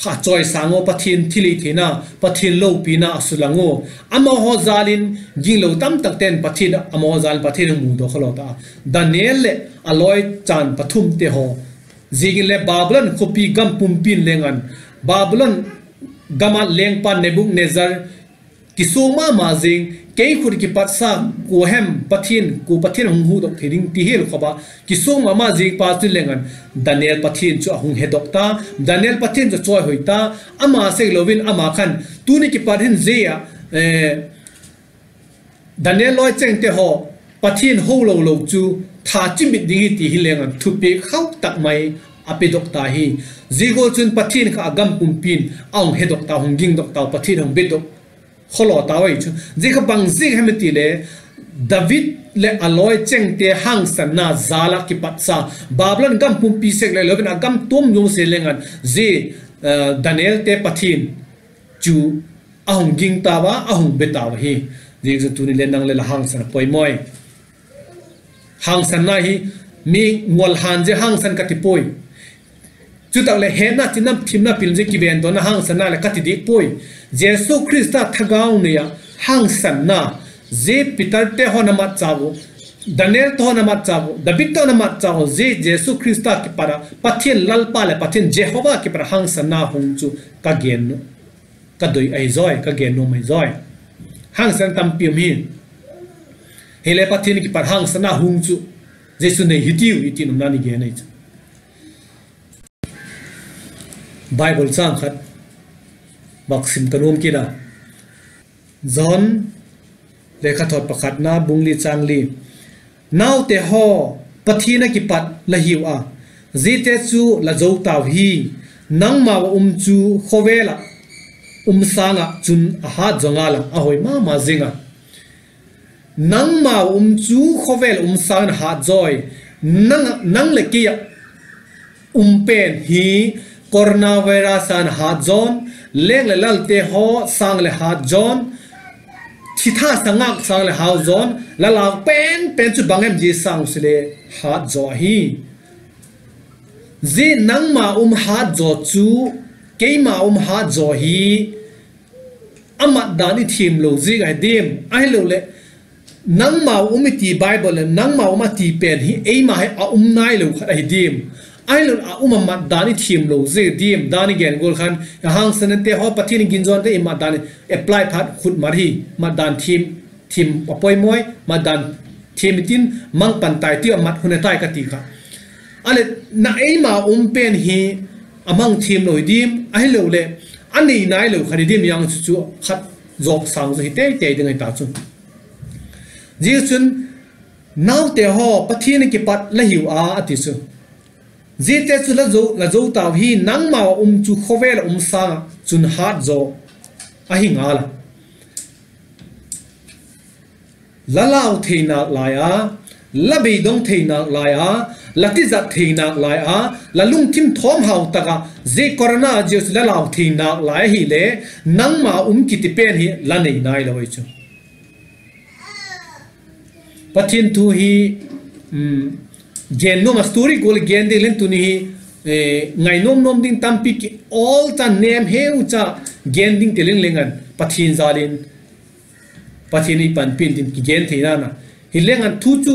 kha chawisâng ua, Pathian thilhitheina, Pathian lopina a sulang ua, amahaw jâl in ginglo tamtakte'n Pathian, amahaw jâl in Pathian hung mudaw khawlaw ta a. Daniel leh a lawi chan pathumte haw ziakin le Babulon khawpi gam pumpi'n leng an, Babulon gam ah lengpa Nebukadnezzar kisuak ma ma zing, kei khut ah kipatsa kua hem Pathian, kua Pathian hung hudok thei ding ti hial khawp ah kisuak ma ma zing pa chu leng an, Daniel Pathian chu a hung hedok ta, Daniel Pathian chu chawihoi ta, ama sek lo in ama khan tuni kipat hin zia, Daniel lawi chengte haw Pathian ho lo lo chu tha chimit ding hi ti hi leng an thupiak khau tak mai a pedok ta hi. Zia gual chun Pathian kha a gam pumpi'n a hung hedok ta, hung gingdok tau, Pathian hung bedok khawlaw tau ahi chu. Zia kha bang ziak hem i ti le, David leh a lawi chengte hangsanna jâl ah kipatsa, Babulon gam pumpi sek le lo in a gam tuam nuam se leng an, zia Danielte Pathian chu a hung ging tau a, a hung be tau ahi. Ziaziakchun tuni le nang le la hangsan a poimaw. Hangsanna hi mi ngual han zia hangsan ka ti puai. Chutah leh hetna, chinna, thimna, pil zia kivendawna hangsanna leh ka ti dik puai. Jesu Khrista thagau nei ah hangsanna, zia Peterte haw'n a matchâk uh, Danielte haw'n a matchâk uh, Davidte haw'n a matchâk uh, zia Jesu Khrista kipat ah Pathian Lalpa leh Pathian Jehova kipat ah hangsanna hung chu ka gen, ka doi ahi zawi, ka gen nuam ahi zawi. Hangsan tampi um hi. Hile Pathian kipat hangsanna hung chu Jesu nei hitiu i ti nuam dan i gen ahi chu. Bible châng khat vak sim ka nuam kit a. Johan lekhathot pakhatna bung li châng li, Naute haw, Pathian ah kipat la hiu a, ziate chu la zo tau hi. Nangmau ah um chu khawvel ah um sâng ah chun a hât zaw ngal a, a hoi ma ma zing a. Nangmau ah um chu khawvel ah um sâng in a hât zawi. Nang leh kei ah um pen hi coronavirus in a hât zaw'n, leng leh lalte haw sâng leh hât zaw'n, thitha sangak sâng leh hât zaw'n, la lau pen pen chu bang em zia sâng u sile hât zaw ahi. Zia nangma um hât zaw chu keima um hât zaw hi a mat dan i thiamlo ziak ahi diam? Ahiloleh nangmau um i ti Bible leh nangmau um a ti pen hi eima hi a um nailo khat ahi diam? Ahiloleh a um a mat dan i thiamlo ziak diam dan i gen gual khan, a hangsanate haw, Pathian i ginzawngte i mat dan apply phat khut mat hi, mat dan thiam, thiam a poimaw, mat dan thiam i tin mang pan tai ti a mat hun a tai ka ti kha. Aleh na eima um pen hi a mang thiamlo hi diam, ahiloleh a nei nailo khat hi diam, zia chu chu khat zawk sâng zaw hi tei tei ding ahi ta chu. Ziaziakchun, Naute haw, Pathian ah kipat la hiu a, a ti chu. Ziate chu la zo, la zo tau hi, nangmau ah um chu khawvel ah um sâng ah chun hât zaw ahi ngal a. La lau thei nâk lai a, la beidong thei nâk lai a, la tizat thei nâk lai a, la lungthim thawm hau tak ah zia corona zia chu la lau thei nâk lai ahile, nangma um kiti pen hi la nei nailo ahi chu. Pathian thu hi gen nuam a, story gual gen ding leng tuni hi, ngai nuam nuam ding tampi ki awl chan nem heu cha gen ding ti leng leng an, Pathian jal in, Pathian i panpi'n tin kigen thei nana. Hi leng an thu chu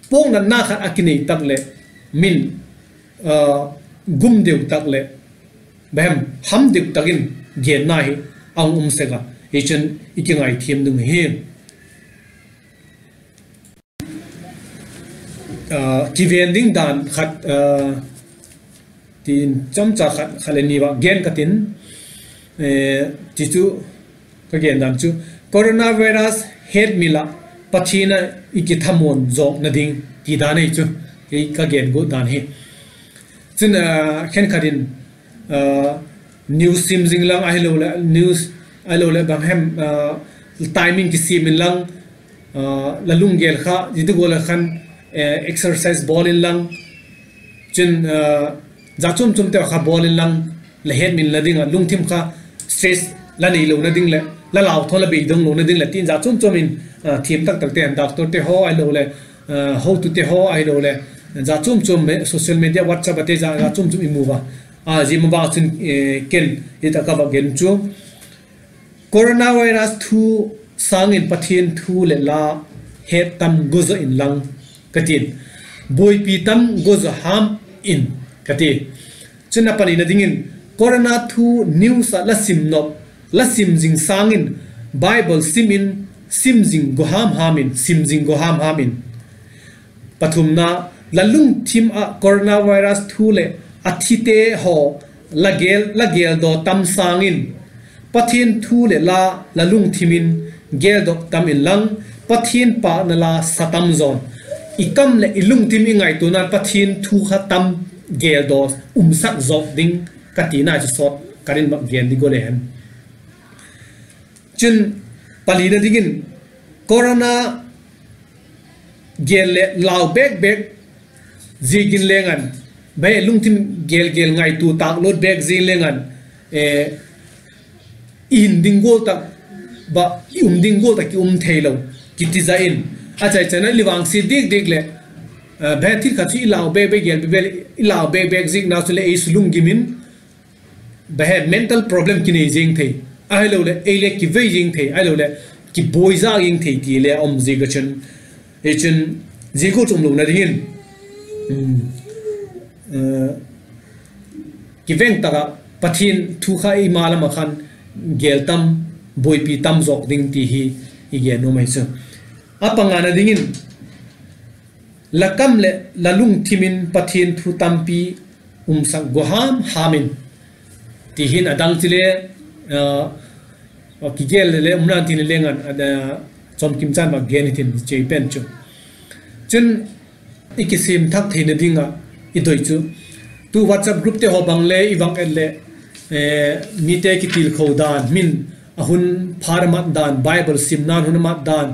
puaknatna khat a kinei tak leh min gum deu tak leh, bang hem, ham deu tak in genna hi a hung um sek a, hichun i kingaithiam ding hi. Kiven ding dan khat, tin chamcha khat, khat le ni va gen ka tin, ti chu ka gen dan chu, coronavirus hetmil ah Pathian ah i kithamuan zawkna ding ti dan ahi chu, kei ka gen guat dan hi. Chun, khenkhat in news sim zing lang ahiloleh news, ahiloleh bang hem, timing kisiam inlang, la lunggel kha zite gual a khan exercise bawl inlang, chun jat chuam chuamte kha bawl inlang, la hetmilna ding ah lungthim kha stress la neilona ding leh la lau thawn la beidong lona ding leh tin jat chuam chuam in thiam tak takte, doctorte haw ahiloleh hotute haw ahiloleh Za chuam chuam social media, WhatsApp ah te za chuam chuam i mu a. A, zia ma bang chun, ken hi tak a ka va gen chu, coronavirus thu sâng in Pathian thu leh la het tam guazaw inlang, ka ti'n, buaipi tam guazaw ham in, ka ti. Chun a panina dingin, corona thu news ah la sim nop, la sim zing sâng in, Bible sim in, sim zing gua ham ham in, sim zing gua ham ham in. Pathumna, la lungthim ah coronavirus thu leh a thite haw la gêl, la gêldaw tam sâng in, Pathian thu leh la, la lungthim in gêldok tam inlang, Pathian pâkna la sa tam zaw'n. I kam leh i lungthim, i ngaituana Pathian thu kha tam gêldaw umsak zawk ding ka tina chu sawt ka rin bak gen di gua le hen. Chun, palina dingin, corona gêl leh lau bêk bêk ziakin leng an, bang e, lungthim gêl gêl, ngaitua tâk lut bêk ziakin leng an, i hin ding gual tak, ba, i um ding gual tak ki um theilo, kiti za in, a chai chana i vangsia dik dik leh, bang e, thil khat chu i lau bêk bêk, gêl bêk bêk, i lau bêk bêk ziakna chuleh ei su lunggim in, bang e, mental problem kinei zing thei, ahiloleh ei le kivei zing thei, ahiloleh kibuai zak zing thei ti le a um ziak a chun, ei chun, zia gual chu umlona dingin, kiveng tak ah Pathian thu kha eima lam ah khan gêl tam, buaipi tam zawk ding ti hi i gen nuam ahi chu. A pangana dingin, la kam leh la lungthim in Pathian thu tampi umsak gua ham ham in, ti hin a dang chule, kigêl le le umna ti le leng an, chawmkim chan ma gen hitin, chei pen chu. Chun, i kisim thak theina ding ah i doi chu, tu WhatsApp group te haw bang le i vak et leh, mite kitilkho dan, min a hun phat a mat dan, Bible simna'n hun a mat dan,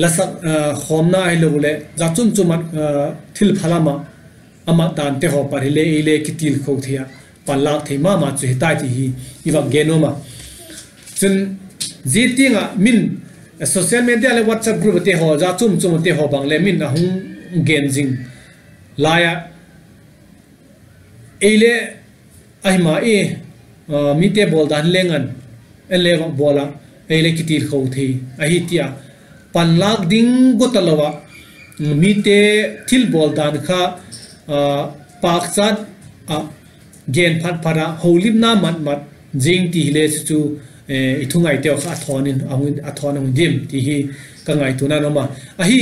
la sak khawmna ahiloleh za chuam chuam ah, thilpha lam ah a mat dante haw pat hile ei le kitilkho thei ah, panlâk thei ma ma chu hi tai ti hi i vak gen nuam a. Chun, zia tiang ah min, social media leh WhatsApp group ate haw, za chuam chuam ate haw bang le min a hung gen zing lai ah, ei le, ahi ma e, mite bawl dan leng an, en le vak bawl ah, ei le kitilkho thei ahi ti a, panlâk ding gua talo ah, mite thilbawl dan kha, pâkchat ah, gen phat phat ah, holimna mat mat zing ti hile chu chu, i thungaiteu kha a thawn a hung dim ti hi ka ngaituana um a. Ahi,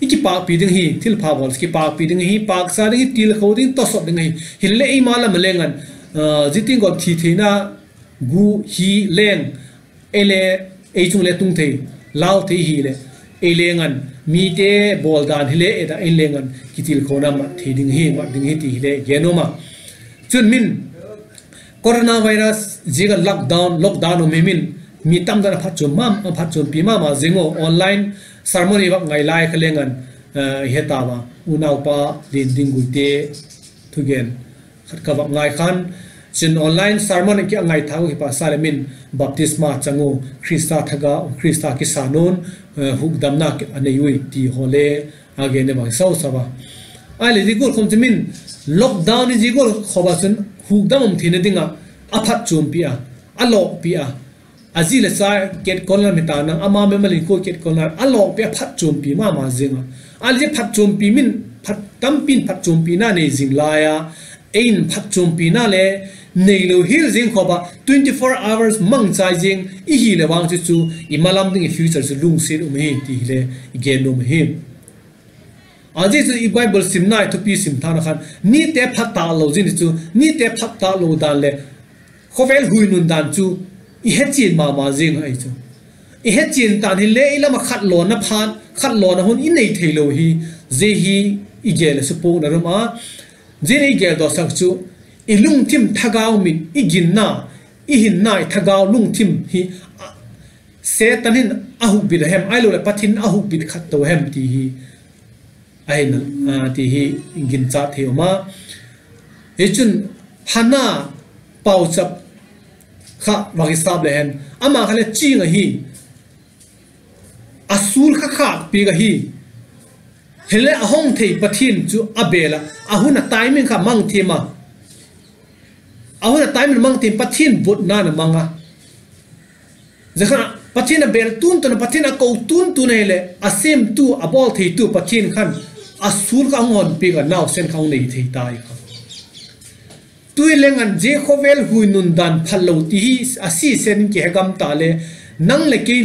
i kipâkpi ding hi, thilpha bawl kipâkpi ding hi, pâkchat ding hi, tilkho ding, tawsawt ding ahi. Hinle eima lam a leng an, zia tiang gual thi theina gu hi leng, ei le, ei chung le tung thei, lau thei hileh, ei leng an, mite bawl dan hile et ah ei leng an kitilkhona mat thei ding hi, mat ding hi ti hile gen nuam a. Chun min, coronavirus ziak a lockdown, lockdown um hi min, mi tamdan a phatchuam ma, a phatchuampi ma ma zing u, online sermon i vak ngai lai kha leng an, i he tau a, unaupa Lianding Guite thugen khat ka vak ngai khan, chun online sermon ki a ngaithâk u hi pa sa leh min, baptisma chang u, Khrista thagau, Khrista kisan un, hukdamna a nei ui ti haw le a gen a vak sau sau a. Ahileh zia gual khawm chu min, lockdown hi zia gual khawm a chun hukdam um theina ding ah a phatchuampi a, a lawkpi a, a zi leh cha ketkolna mi ta nang, ama memal in kua ketkolna a lawkpi, a phatchuampi ma ma zing a. Ahileh zia phatchuampi min, tampi'n phatchuampina nei zing lai a, ei in phatchuampina le neilo hial zing khawm a, twenty four hours mangchai zing i hileh vang chu chu, i malam ding, i future chu lungsiat um hi ti hile i gen nuam ahi. A zia chu i Bible simna, i thupi sim thâkna khan, nite phat tâk lo zing chu, nite phat tâk lo dan leh khawvel hui nun dan chu i hechian ma ma zing ahi chu. I hechian dan hile i lam ah khatlawna phat, khatlawna hun i nei theilo hi, zia hi i gel leh supuakna um a. Zia i geldawsak chu, i lungthim thagau min, i ginna, i hinna, i thagau lungthim hi Setan hin a hukbit a hem, ahiloleh Pathian a hukbit khat to hem ti hi, ahi, ti hi ginchat thei um a. Hichun, Hana pauchap kha vak i sap le hen, ama kha le ching ahi, a sul kha khâk piak ahi. Hile a hong thei Pathian chu a bêl a, a hun a timing kha mang thiam a, a hun a timing mang thiam, Pathian botna'n a mang a. Zia khan Pathian a bêl tuntun a, Pathian a ko tuntun ahileh a sêmtu, a bawl theitu Pathian khan a sul kha hung honpiak a, nausen kha hung nei thei ta i kha. Tu'hin leng an zia khawvel hui nun dan phallo ti hi a siasen in kihe gam ta le, nang leh kei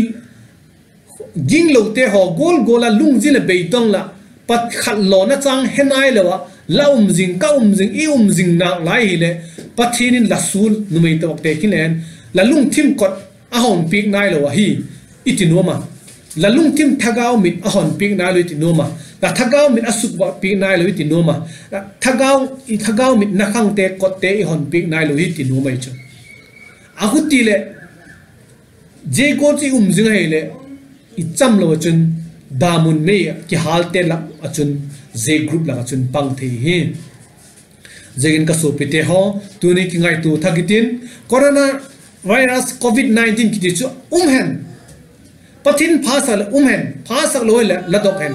ginglote haw gual gual a lungzin leh beidong lah, pakhat lawna châng he nailo ah, la um zing, ka um zing, i um zing nâk lai hileh, Pathian in la sul numei tawhte kilen, la lungthim kot a honpiak nailo ahi, i ti nuam a. La lungthim thagau mit a honpiak nailo i ti nuam a. La thagau mit a sukvak piak nailo i ti nuam a. Thagau, i thagau mit nakhangte kotte i honpiak nailo hi ti nuam ahi chu. A huti leh, zia gual chu i um zing ahileh, i chamlo ah chun, damun mei ah kihâlte lak ah chun, zia group lak ah chun pang thei hi. Ziakin ka suapite haw, tuni kingaitua thak i tin, coronavirus covid nineteen kiti chu um hen. Pathian phasak leh um hen, phasak lo leh la dok hen.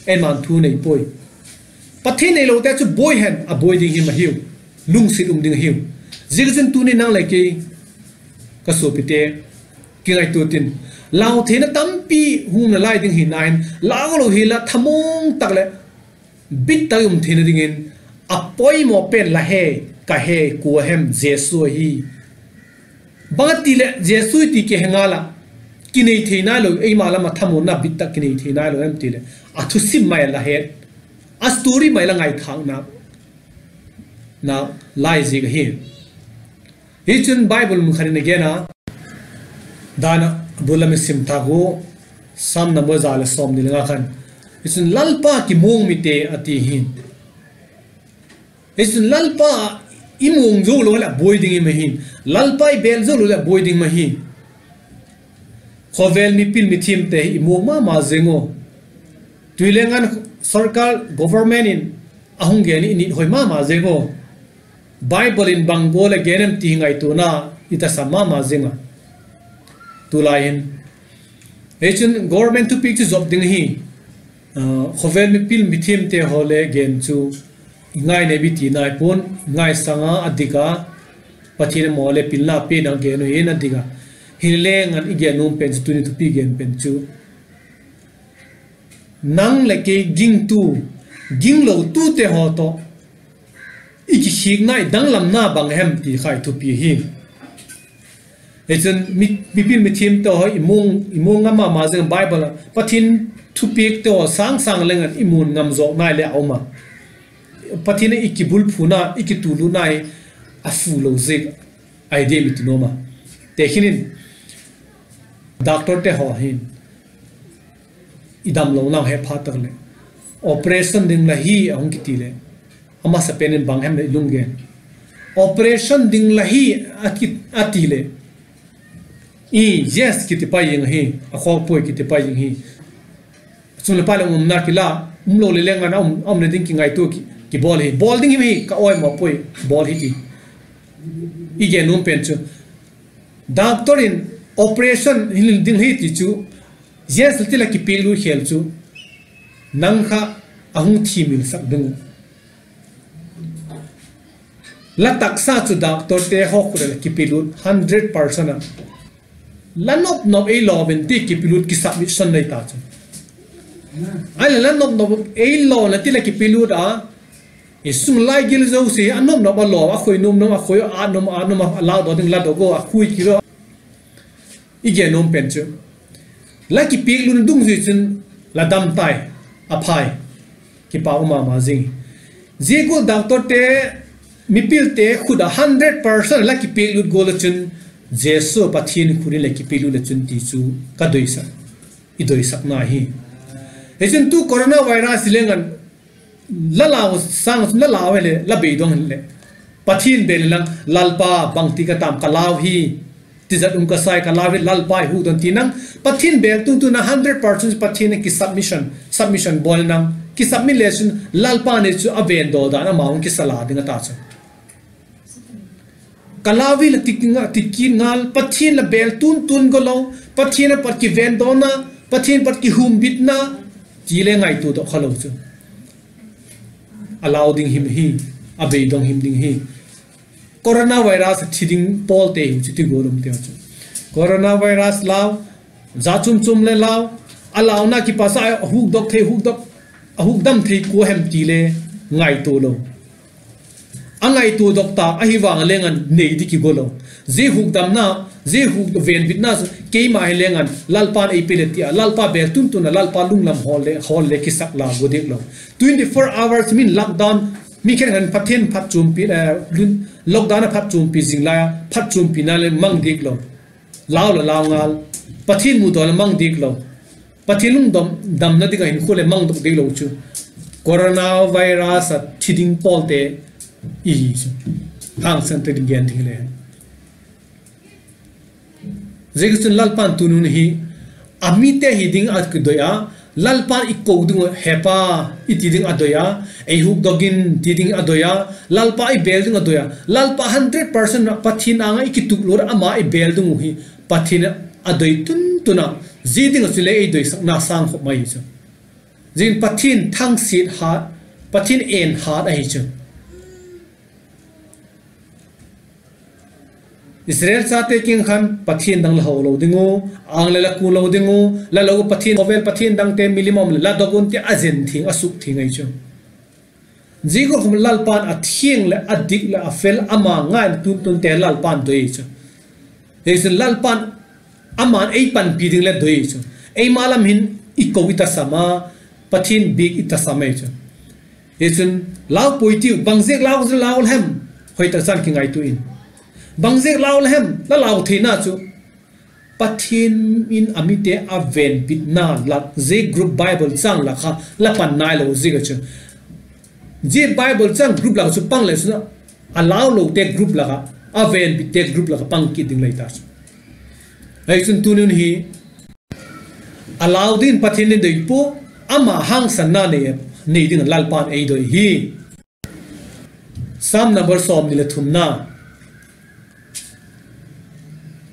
Eima'n thu nei puai. Pathian neilote chu buai hen, a buai ding him ahiu. Lungsiat um ding ahiu. Ziaziakchun tuni nang leh kei, ka suapite, kingaitua tin, lau theina tampi hung nalai ding hina in, lau lo hi la thamuang tak leh bit tak i um theina dingin, a poimaw pen la he, ka he, kua hem, Jesu ahi. Bang a ti leh Jesu i ti kihe ngal ah, kinei thei nailo, eima lam ah thamuanna bit tak kinei thei nailo em ti leh, a thusim mai la het, a story mai la ngaithâkna, na lai ziak ahi. Hi chun Bible mun khat in a gen a, dan a bul lam i sim thâk u, Sam number za leh sawmni leh nga khan, hi chun Lalpa kimuang mite a ti hi. Hi chun Lalpa i muang zo lo leh buai ding i ma hi. Lalpa i bêl zo lo leh buai ding ma hi. Khawvel mipil mithiamte hi i muang ma ma zing u. Tu'hin leng an sorkar, government in a hung gen i nit hoi ma ma zing u. Bible in bang gual a gen em ti ngaituana i tasam ma ma zing a. Tulai hin, hi chun government thupiak chu zop ding ahi. Khawvel mipil mithiamte haw le gen chu i ngai nei bi ti nai pua'n, ngaisang a, a dik a, Pathian a maw le pilna piak ding gen u hin a dik a. Hileleng an i gen nuam pen chu, tuni thupi gen pen chu, nang leh kei gingtu, ginglotute haw tawh i kikhiakna, i danglamna bang hem ti kha i thupi hi. Hi chun mi, mipil mithiamte haw i muang, i muang ngam ma ma zing a, Bible ah Pathian thupiakte haw sâng sâng leng an i muang ngam zawk nai le a um a. Pathian in i kibulphuna, i kitulutna hi a fu lo ziak ahi diam i ti nuam a. Tekhin in, doctorte haw hin i damlona he phat tak leh, operation ding la hi a hung kiti leh, a masapen in bang hem leh i lunggen, operation ding la hi a ki, a ti leh, i, yes kiti pai zing ahi, a khawk puai kiti pai zing hi. Chun le pa le umna kila, umlo le leng an a um, a umna ding kingaitua ki, kibawl hi. Bawl ding hi, ka awi maw puai, bawl hi ti. I gen nuam pen chu, doctor in operation hi ding hi ti chu, yes ti la kipiaklut khel chu, nang kha a hung thimilsak ding uh. La taksa chu doctorte haw khut ah la kipiaklut hundred percent a. La nop nop ei law ven ti kipiaklut kisubmission nei ta chu. Ahileh la nop nop ei law na ti la kipiaklut a, i sung lai gil zosia a nop nop a law, a khoi nuam nuam, a khoi a nuam a nuam a, a lau daw ding la daw go a, khui kilo. I gen nuam pen chu, la kipiaklut dungzui chun la dam tai, a phai, kipak um ma ma zing. Zia gual doctorte, mipilte khut ah hundred percent la kipiaklut gual ah chun, Jesu Pathian khut in le kipiaklut le chun ti chu ka doisak, i doisakna hi. Hi chun tu coronavirus leng an, la lau sâng chun la lau hileh, la beidong hileh, Pathian bêl inlang, Lalpa, bangti ka tam ka lau hi, tizat um ka sai, ka lau hi, Lalpa i hukdon ti nang, Pathian bêl tun tun a hundred percent Pathian a kisubmission, submission bawl inlang, kisubmit le chun Lalpa ni chu a vendaw dan ama hung kisa la ding a ta chu. Ka lau hi la ti kit ngal, Pathian la bêl tun tun go lo, Pathian a pat kivendawna, Pathian pat kihumbitna, ti le ngaituadok kha lo chu, a lau ding him hi, a beidong him ding hi. Coronavirus a thi ding pawlte hi chu ti gual umte chu, coronavirus lau, za chuam chuam le lau, a launa kipat a hukdok thei, hukdok, a hukdam thei kua hem ti le ngaitua lo. A ngaituadok ta ahi vang a leng an nei di kigual lo. Zia hukdamna, zia huk venbitna keima hi leng an Lalpa'n ei pe le ti a, Lalpa bêl tuntun a, Lalpa lunglam hawl le, hawl le kisak la gua diak lo. Twenty four hours min lockdown, mi khenkhat in Pathian phatchuampi, lockdown a phatchuampi zing lai a, phatchuampina le mang diak lo. Lau la lau ngal, Pathian mudaw le mang diak lo. Pathian lungdam, damna ding ah hinkhua leh mangdok diak lo chu, coronavirus a thi ding pawlte i hi chu, hangsan te ding gen ding le. Ziaziakchun Lalpa'n tuni hun hi a mite hi ding a kidoi a, Lalpa'n i ko ding uh, He pa, i ti ding a doi a, ei hukdok in ti ding a doi a, Lalpa i bêl ding a doi a, Lalpa hundred percent a Pathian âng ah i kituklut a, ama i bêl ding uh hi Pathian a doi tuntun a, zia ding ah chule ei doisakna sâng khop mai hi chu. Ziaziakin Pathian thangsiat hat, Pathian en hat ahi chu. Israel chate kiang khan Pathian dang la ho lo ding uh, âng le la kuan lo ding uh, la lo uh Pathian, khawvel pathian dangte milim a um leh la dok un ti a zen thiang, a suk thiang ahi chu. Zia gual khawm Lalpa'n a thiang leh a dik leh a fel, ama ngai in tuntunte Lalpa'n doi chu. Hichun Lalpa'n, ama'n ei panpi ding le doi chu. Eima lam hin i ko i tasam a, Pathian biak i tasam ahi chu. Hichun lau puai tiu, bangziak lau, lau le hem, hoi tak chan kingaitua in. Bangziak lau le hem, la lau theina chu Pathian in a mite a venbitna lak, zia group Bible châng lak kha la pan nailo ziak a chu. Zia Bible châng group lak chu pang le chun a, a laulote group lak ah, a venbitte group lak ah pang kit ding lai ta chu. Hichun tuni hun hi a lau dingin Pathian i doi pua, ama hangsanna nei, nei ding a Lalpa'n ei doi hi. Sam number sawmni le thumna,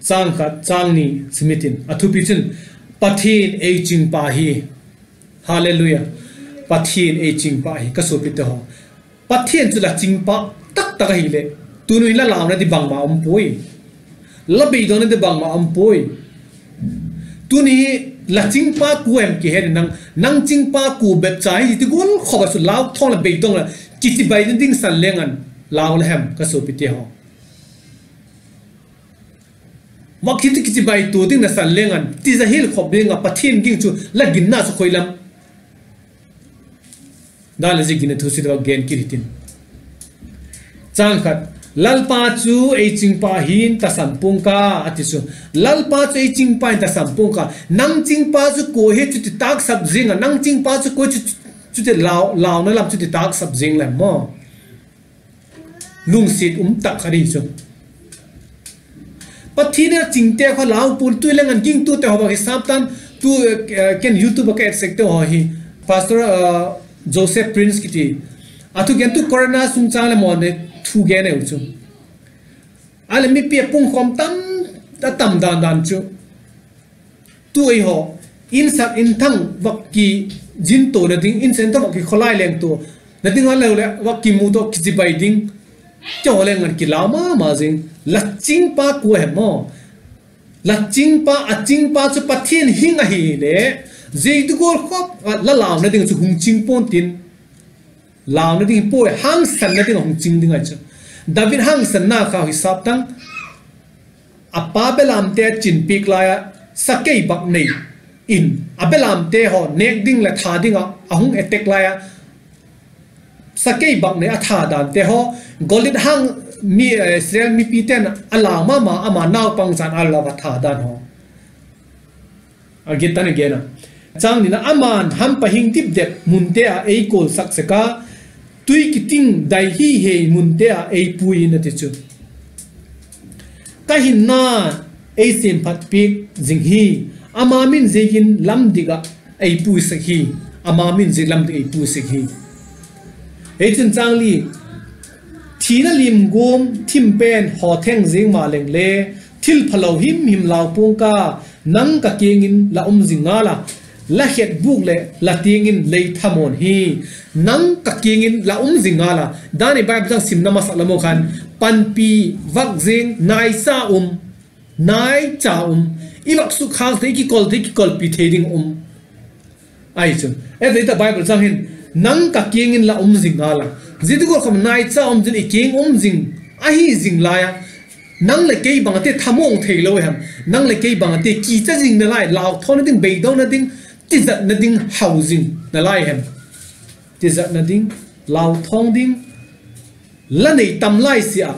châng khat, châng ni sim i tin, a thupi chun, Pathian ei chingpa hi. Hallelujah. Pathian ei chingpa hi, ka suapite haw. Pathian chu la chingpa taktak ahileh, tuni la launa di bangma um puai. La beidongna di bangma um puai. Tuni la chingpa kua em kihe in, nang, nang chingpa kua bep cha hi ti gual khawp a chu lau thawng la beidong la kichibaina ding san leng an, lau le hem ka suapite haw. Vak hi ti kichibai tua ding na san leng an, ti za hil khawp ding a Pathian ging chu la ginna chu khoi lam dan le zia ginna thu si deu gen kit hitin. Châng khat, Lalpa chu ei chingpa hin tasam pua'ng ka, a ti chu. Lalpa chu ei chingpa hin tasam pua'ng ka. Nang chingpa chu kua hi chuti tâksap zing a, nang chingpa chu kua chu, chuti lau, launa lam chuti tâksap zing lem maw. Lungsiat um tak kha di chu. Pathian a chingte kha lau pua'n, tu leng an gingtute haw bang hi sap tan, tu, eh, ken YouTube ah ka et sekte haw hi, Pastor, eh, Joseph Prince kiti, a thugentu corona sung châng le maw ne, thugen eu chu. A leh mipi a pungkhawm tam, a tam dan dan chu. Tu ei haw, insak inthang vak kizin tuana ding, insak inthang vak kikhawlai leng tuana ding a leu leh vak kimu tawh kichibai ding, ti haw leng an kilau ma ma zing. La chingpa kua hem maw? La chingpa, a chingpa chu Pathian hing ahileh, zia ti gual khawp a la launa ding chu hung ching pua'n tin, launa ding hi puai, hangsanna ding a hung ching ding ahi chu. David hangsanna kha hi sap tan, a pa belamte a chinpiak lai a, sakei bak nei in, a belamte haw nêk ding leh tha ding ah a hung attack lai a, sakei bak nei a tha dante haw, Goliat hang mi, eh, Israel mipite'n a lau ma ma, ama naupang chan a la va tha dan haw. A git tan a gen a. Châng nina, ama'n hampa hing dipdep munte ah ei kualsak sek a, tui kiting dai hi hei munte ah ei pui in a ti chu. Ka hinna ei siamphat piak zing hi, ama min ziakin lam dik ah ei pui sek hi, ama min ziak lam dik ei pui sek hi. Ei chun châng li, thina lim guam thim pen haw theng zing maleng le, thil phalo him him lau pua'ng ka, nang ka kiang in la um zing ngal a, La khetbûk leh la tiang in lei thamuan hi. Nang ka kiang in la um zing ngal a. Dan i Bible chang simna masak lam u khan, panpi vak zing, naicha um, naicha um, i vak sukkhâk thei, i kikol thei, kikolpi thei ding um. Ahi chu, e, zia tak Bible chang hin, nang ka kiang in la um zing ngal a. Zia tak gual kham naicha um zing, i kiang um zing, ahi zing lai a, nang leh kei bang a ti thamuang theilo hem? Nang leh kei bang a ti kicha zing nalai, lauthawna ding, beidongna ding, tizatna ding hau zing nalai hem? Tizatna ding, lauthawng ding, la nei tam lai sia,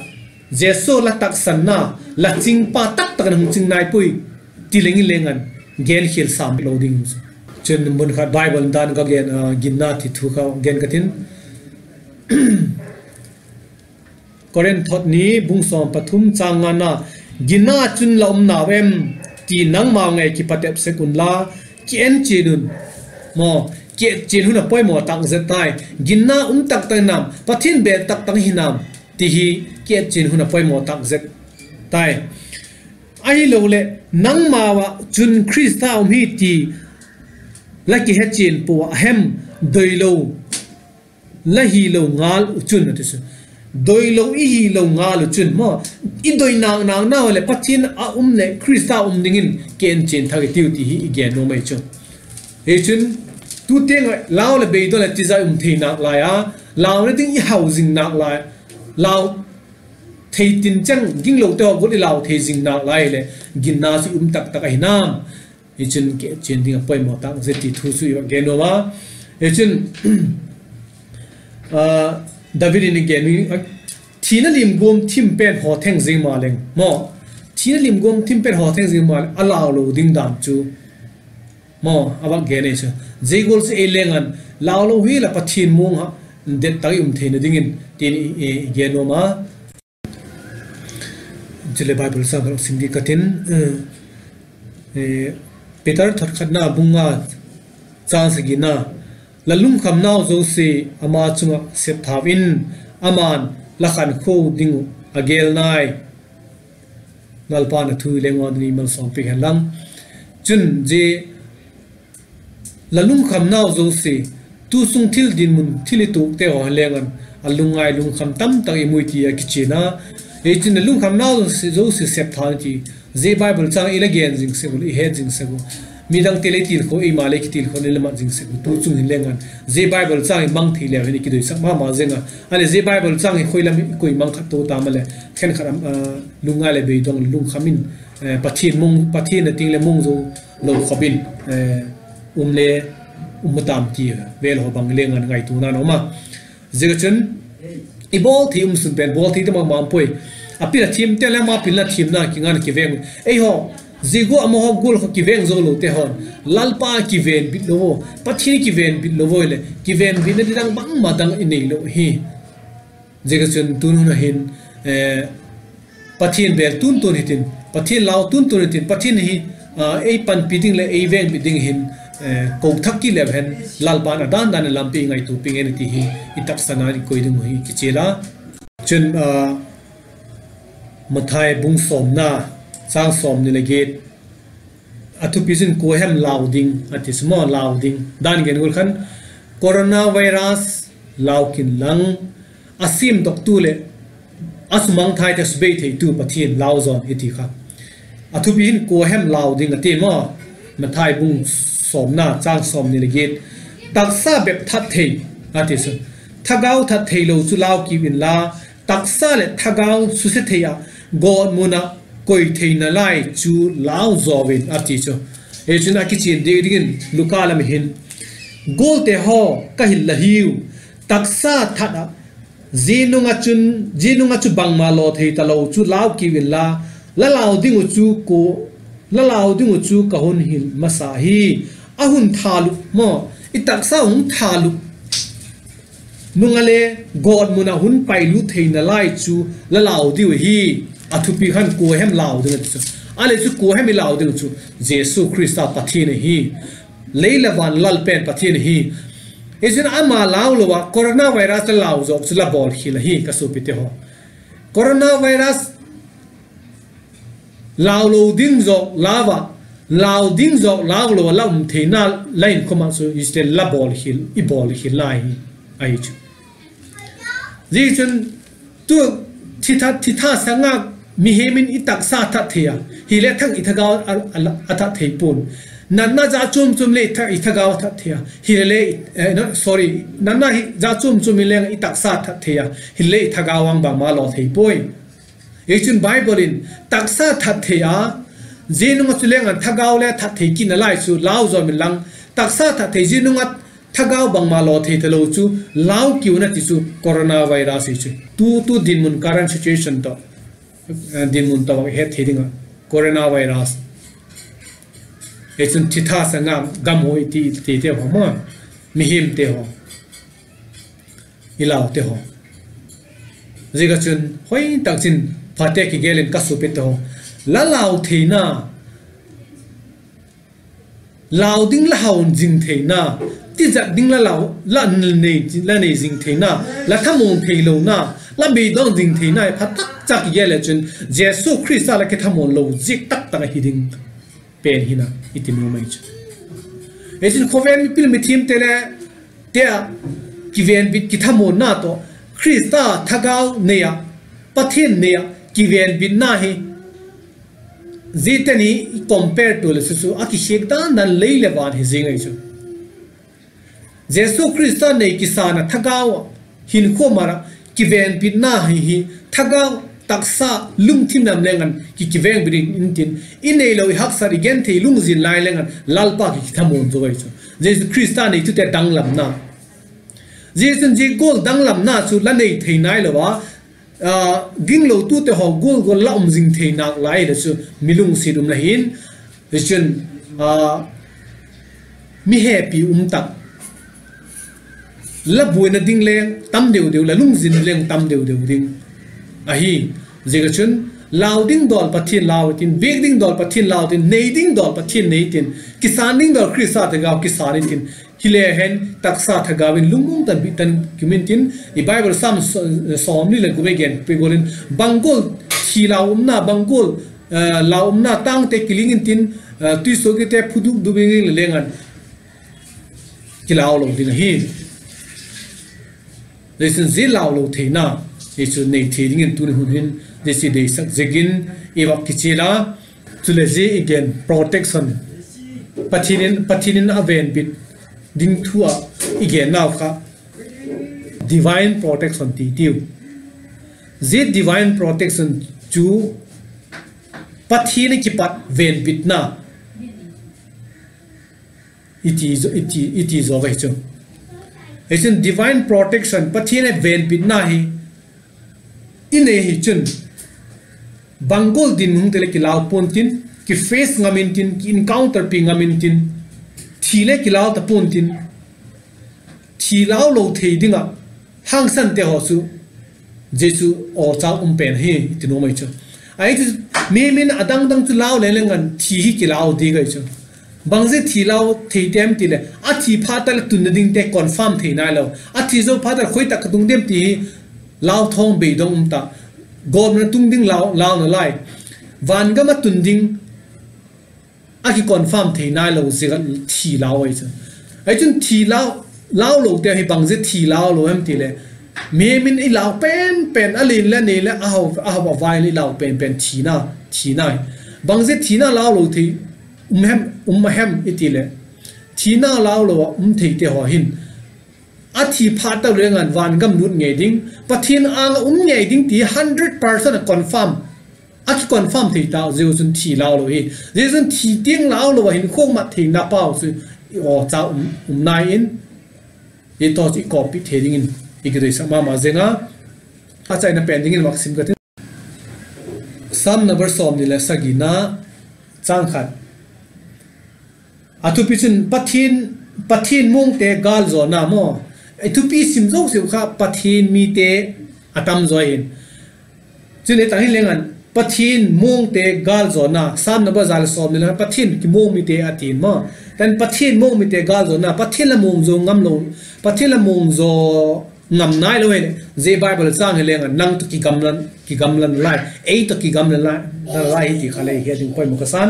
Jesu la taksanna, la chingpa taktak in hung ching nai puai, ti leng in leng an, genkhial sâm lo ding. Chun mun khat Bible dan ka gen, ah, ginna ti thu kha gen ka tin. Korinth thot ni bung sawm pathum chang ngana, ginna chun la um nau em? Ti nangmau ngei kipatep sek unla, kietchian un. Maw, kietchian hun a poimaw tak zet tai. Ginna um tak tak nam, Pathian bel tak tak hi nam, ti hi kietchian hun a poimaw tak zet tai. Ahiloleh, nangmau ah chun Khrista um hi ti la kihechian pua a hem? Doilo, la hilo ngal u chun a ti chu. Doilo i hilo ngal u chun maw, i doi nâk nâk nau leh Pathian a um leh Khrista um dingin kietchian thak i tiu ti hi i gen nuam ahi chu. Hichun, tu tiang ah lau leh beidong leh tizat um thei nâk lai a, launa ding i hau zing nâk lai, lau thei tin chang ginglote haw gual i lau thei zing nâk lai leh, ginna chu um tak tak ahi nam? Hichun kietchian ding a poimaw tak zet ti thu chu i va gen nuam a. Hichun, ah, David in i gen, thina limguam thim pen haw theng zing maleng maw, thina limguam thim pen haw theng zing maleng a lau lo ding dan chu maw, a va gen ahi chu. Zia gual chu ei leng an, lau lo hial ah Pathian muang ah det tak i um theina dingin, tin i, i, i gen nuam a. Chuleh Bible chang ka sim ding ka tin, eh, Peter thot khatna bung nga chang sagina, la lungkhamnau zosia ama chung ah septhau in, ama'n la khankhua ding uh a gel nai. Lalpa'n a thu leng ua ding i malsawmpiak hen lang. Chun zia la lungkhamnau zosia, tu sung thil dinmun thil i tuakte haw leng an, a lungngai lungkham tam tak i mu i ti a kichian a. Hichun la lungkhamnau zosia, zosia septhau in ti, zia Bible chang i la gen zing sek u, i het zing sek u, midangte lei tilkhawm, eima lei kitilkhawm in la mat zing sek u, tu chung hin leng an, zia Bible chang i mang thei leu hin i kidoisak ma ma zing a. Aleh zia Bible chang i khoi lam i koi mang khat to tam aleh, khenkhat, ah, lungngai leh beidong lungkham in, eh, Pathian muang, Pathian a tiang leh muang zo lo khop in, eh, um le um tam ti vel haw bang leng an ngaituana um a. Ziak a chun, i bawl thei um sun pen bawl thei ta ma ma puai. A pil a thiamte leh ama pil a thiamna kingan kiveng. Eihaw, zia gual amahaw gual kha kiveng zo lote haw'n, Lalpa kivenbit lo, Pathian kivenbit lo leh kivenbitna ding dang bangma dang i neilo hi. Ziak a chun tun hun a hin, eh, Pathian bel tun tun hitin, Pathian lau tun tun hitin, Pathian hi, ah, ei panpi ding leh ei vengbit ding hin, eh, ko thak kit leu hen, Lalpa'n a dan dan a lampi i ngaitua ping en ti hi, i taksana i koi ding uh hi kichial a. Chun, ah, Mathai bung sawmna, chang sawmni leh giat. A thupi chun kua hem lau ding a ti chu maw, lau ding. Dan gen gual khan, coronavirus lau kin lang, a siamdoktu leh a sumangthaite subei theitu Pathian lau zawn hi ti kha. A thupi hin kua hem lau ding a ti maw. Mathai bung sawmna, chang sawmni leh giat. Taksa bep that thei a ti chu, thagau that theilo chu lau kiu inla, taksa leh thagau suse thei ah, gawtmun ah koi theina lai chu lau zaw in a ti chu. Hichun a kichian ding dingin Luka lam hin, gualte haw, ka hil la hiu, taksa that ah, zia nung ah chun, zia nung ah chu bangma law thei talo chu lau kiu inla, la lau ding uh chu kua, la lau ding uh chu ka hun hil masa hi. A hun thalup maw, i taksa hung thalup nung ah le gawtmun ah hun pailut theina lai chu la lau diu hi. A thupi khan kua hem lau ding a ti chu. Aleh chu kua hem i lau ding chu, Jesu Khrista Pathian ahi. Lei leh van Lal pen Pathian ahi. Hichun ama lau lo ah coronavirus la lau zawk chu la bawlkhial ahi ka suapite haw. Coronavirus lau lo ding zawk lau ah, lau ding zawk lau lo a la um theina, la inkhawm ah chu i tel la bawl, i bawl khilna hi ahi chu. Zia chun tu thitha, thitha sâng a mihing in i taksa that thei a, hile thak i thagau a, a, a that thei pua'n. Natna jat chuam chuam le i thagau a that thei a, hile, sorry, natna hi jat chuam chuam in leng i taksa that thei a, hile i thagau âng bangma law thei puai. Hichun Bible in taksa that thei a, zia nung ah chu leng an thagau le that thei kit nalai chu lau zawm inlang, taksa that thei zia nung ah thagau bangma law thei talo chu lau kiu in a ti chu coronavirus hi chu. Tu, tu dinmun current situation tawh, dinmun tawh het thei ding ah coronavirus. Hichun thitha sâng a gam haw i ti, i tite haw ma, mihingte haw, i laute haw. Ziak a chun hoi tak chin phate kigel in ka suapite haw, la lau theina, lau ding la hau zing theina, tizat ding la lau, la nei, la nei zing theina, la thamuan theilona, la beidong zing theina hi pha tak cha kigel le chun Jesu Khrista la kithamuan lo ziak tak tak ahi ding pen hin a i ti nuam ahi chu. Hichun khawvel mipil mithiamte le te a kivenbit kithamuanna tawh Khrista thagau nei ah, Pathian nei ah kivenbitna hi, ziate ni i compare tu le chu chu a kikhiak dan dan lei le van hi zing ahi chu. Jesu Khrista nei kisân ah thagau ah hinkhua mar ah kivenbitna hi hi, thagau, taksa, lungthim lam leng an ki, kivengbit intin, i neilo i haksat i genthei lungzin lai leng an Lalpa ki, kithamuan zo ahi chu. Jesu Khrista neitute danglamna, zia chun zia gual danglamna chu la nei thei nailo a, ginglotute haw gual gual la um zing thei nalai le chu mi lungsiat um la hin, hichun mi hepi um tak, la buaina ding leng tam deu deu, la lungzin leng tam deu deu ding ahi. Ziak a chun lau ding dawl Pathian lau tin, biak ding dawl Pathian lau tin, nei ding dawl Pathian nei tin, kisân ding dawl Khrista thagau kisân intin, hile hen taksa thagau in lungmong tan, bit tan kium intin, i Bible Sam sawmli leh guk i gen pi gual in bang gual thi lau umna, bang gual lau umna tângte kiling intin, tuisuakite phuduk dubing le leng an kilau lo ding ahi. Zia chun zia lau lo theina hi chu nei thei dingin tuni hun hin zia chu deisak ziakin i vak kichial a, chuleh zia i gen protection, Pathian in, Pathian in a venbit ding thu ah i gennau kha divine protection ti tiu. Zia divine protection chu Pathian a kipat venbitna i ti zaw ahi chu. Hichun divine protection, Pathian a venbitna hi i nei hi chun bang gual dinmun hung te leh kilau pua'n tin, kiface ngam intin, ki encounter pi ngam intin, thi le kilau ta pua'n tin, thi lau lo thei ding ah hangsan te haw chu zia chu awchâk um pen hi ti nuam ahi chu. Ahi chu, mi min a dang dang chu lau le leng an thi hi kilau ding ahi chu. Bangzia thi lau thei tem ti leh a thi phat ta leh tunna dingte confirm thei nailo, a thi zo phat ta leh khoi tak ka tung dem ti hi lau thawng beidong um ta. Gawtna tung ding lau, lau nalai, vangam a tun ding a kiconfirm thei nailo ziak a thi lau ahi chu. Ahi chun thi lau, lau lo te hi bangzia thi lau lo hem ti leh, mi min i lau pen pen a lian leh nei leh a hau, a hau a vai leh i lau pen pen thina, thina hi. Bangzia thina lau lo thei um hem, um a hem i ti leh, thina lau lo ah um theite haw hin a thi phat ta leng an vangam lût ngei ding, Pathian âng ah um ngei ding ti hundred percent a confirm, a kiconfirm thei ta ziak chun thi lau lo hi. Zia chun thi tiang lau lo ah hinkhua mat theina pau chu i awchâk um, um nai in, i tawh chu i kawppi thei dingin i kidoisak ma ma zing a. A chaina pen dingin vak sim ka tin. Sam number sawmni leh sagina, châng khat. A thupi chun Pathian, Pathian muangte gâl zawna maw. I thupi sim zosiau kha Pathian mite a tam zaw in. Chun i tak hi leng an Pathian muangte gâl zawna, Sam number za leh sawmni leh Pathian kimuang mite a ti'n maw. Tan Pathian muang mite gâl zawna, Pathian la muang zo ngam lo, Pathian la muang zo ngam nailo hileh zia Bible châng hi leng an nang tawh kigamla, kigamla nalai, ei tawh kigamla nalai hi ti kha le he ding poimaw ka sa'n.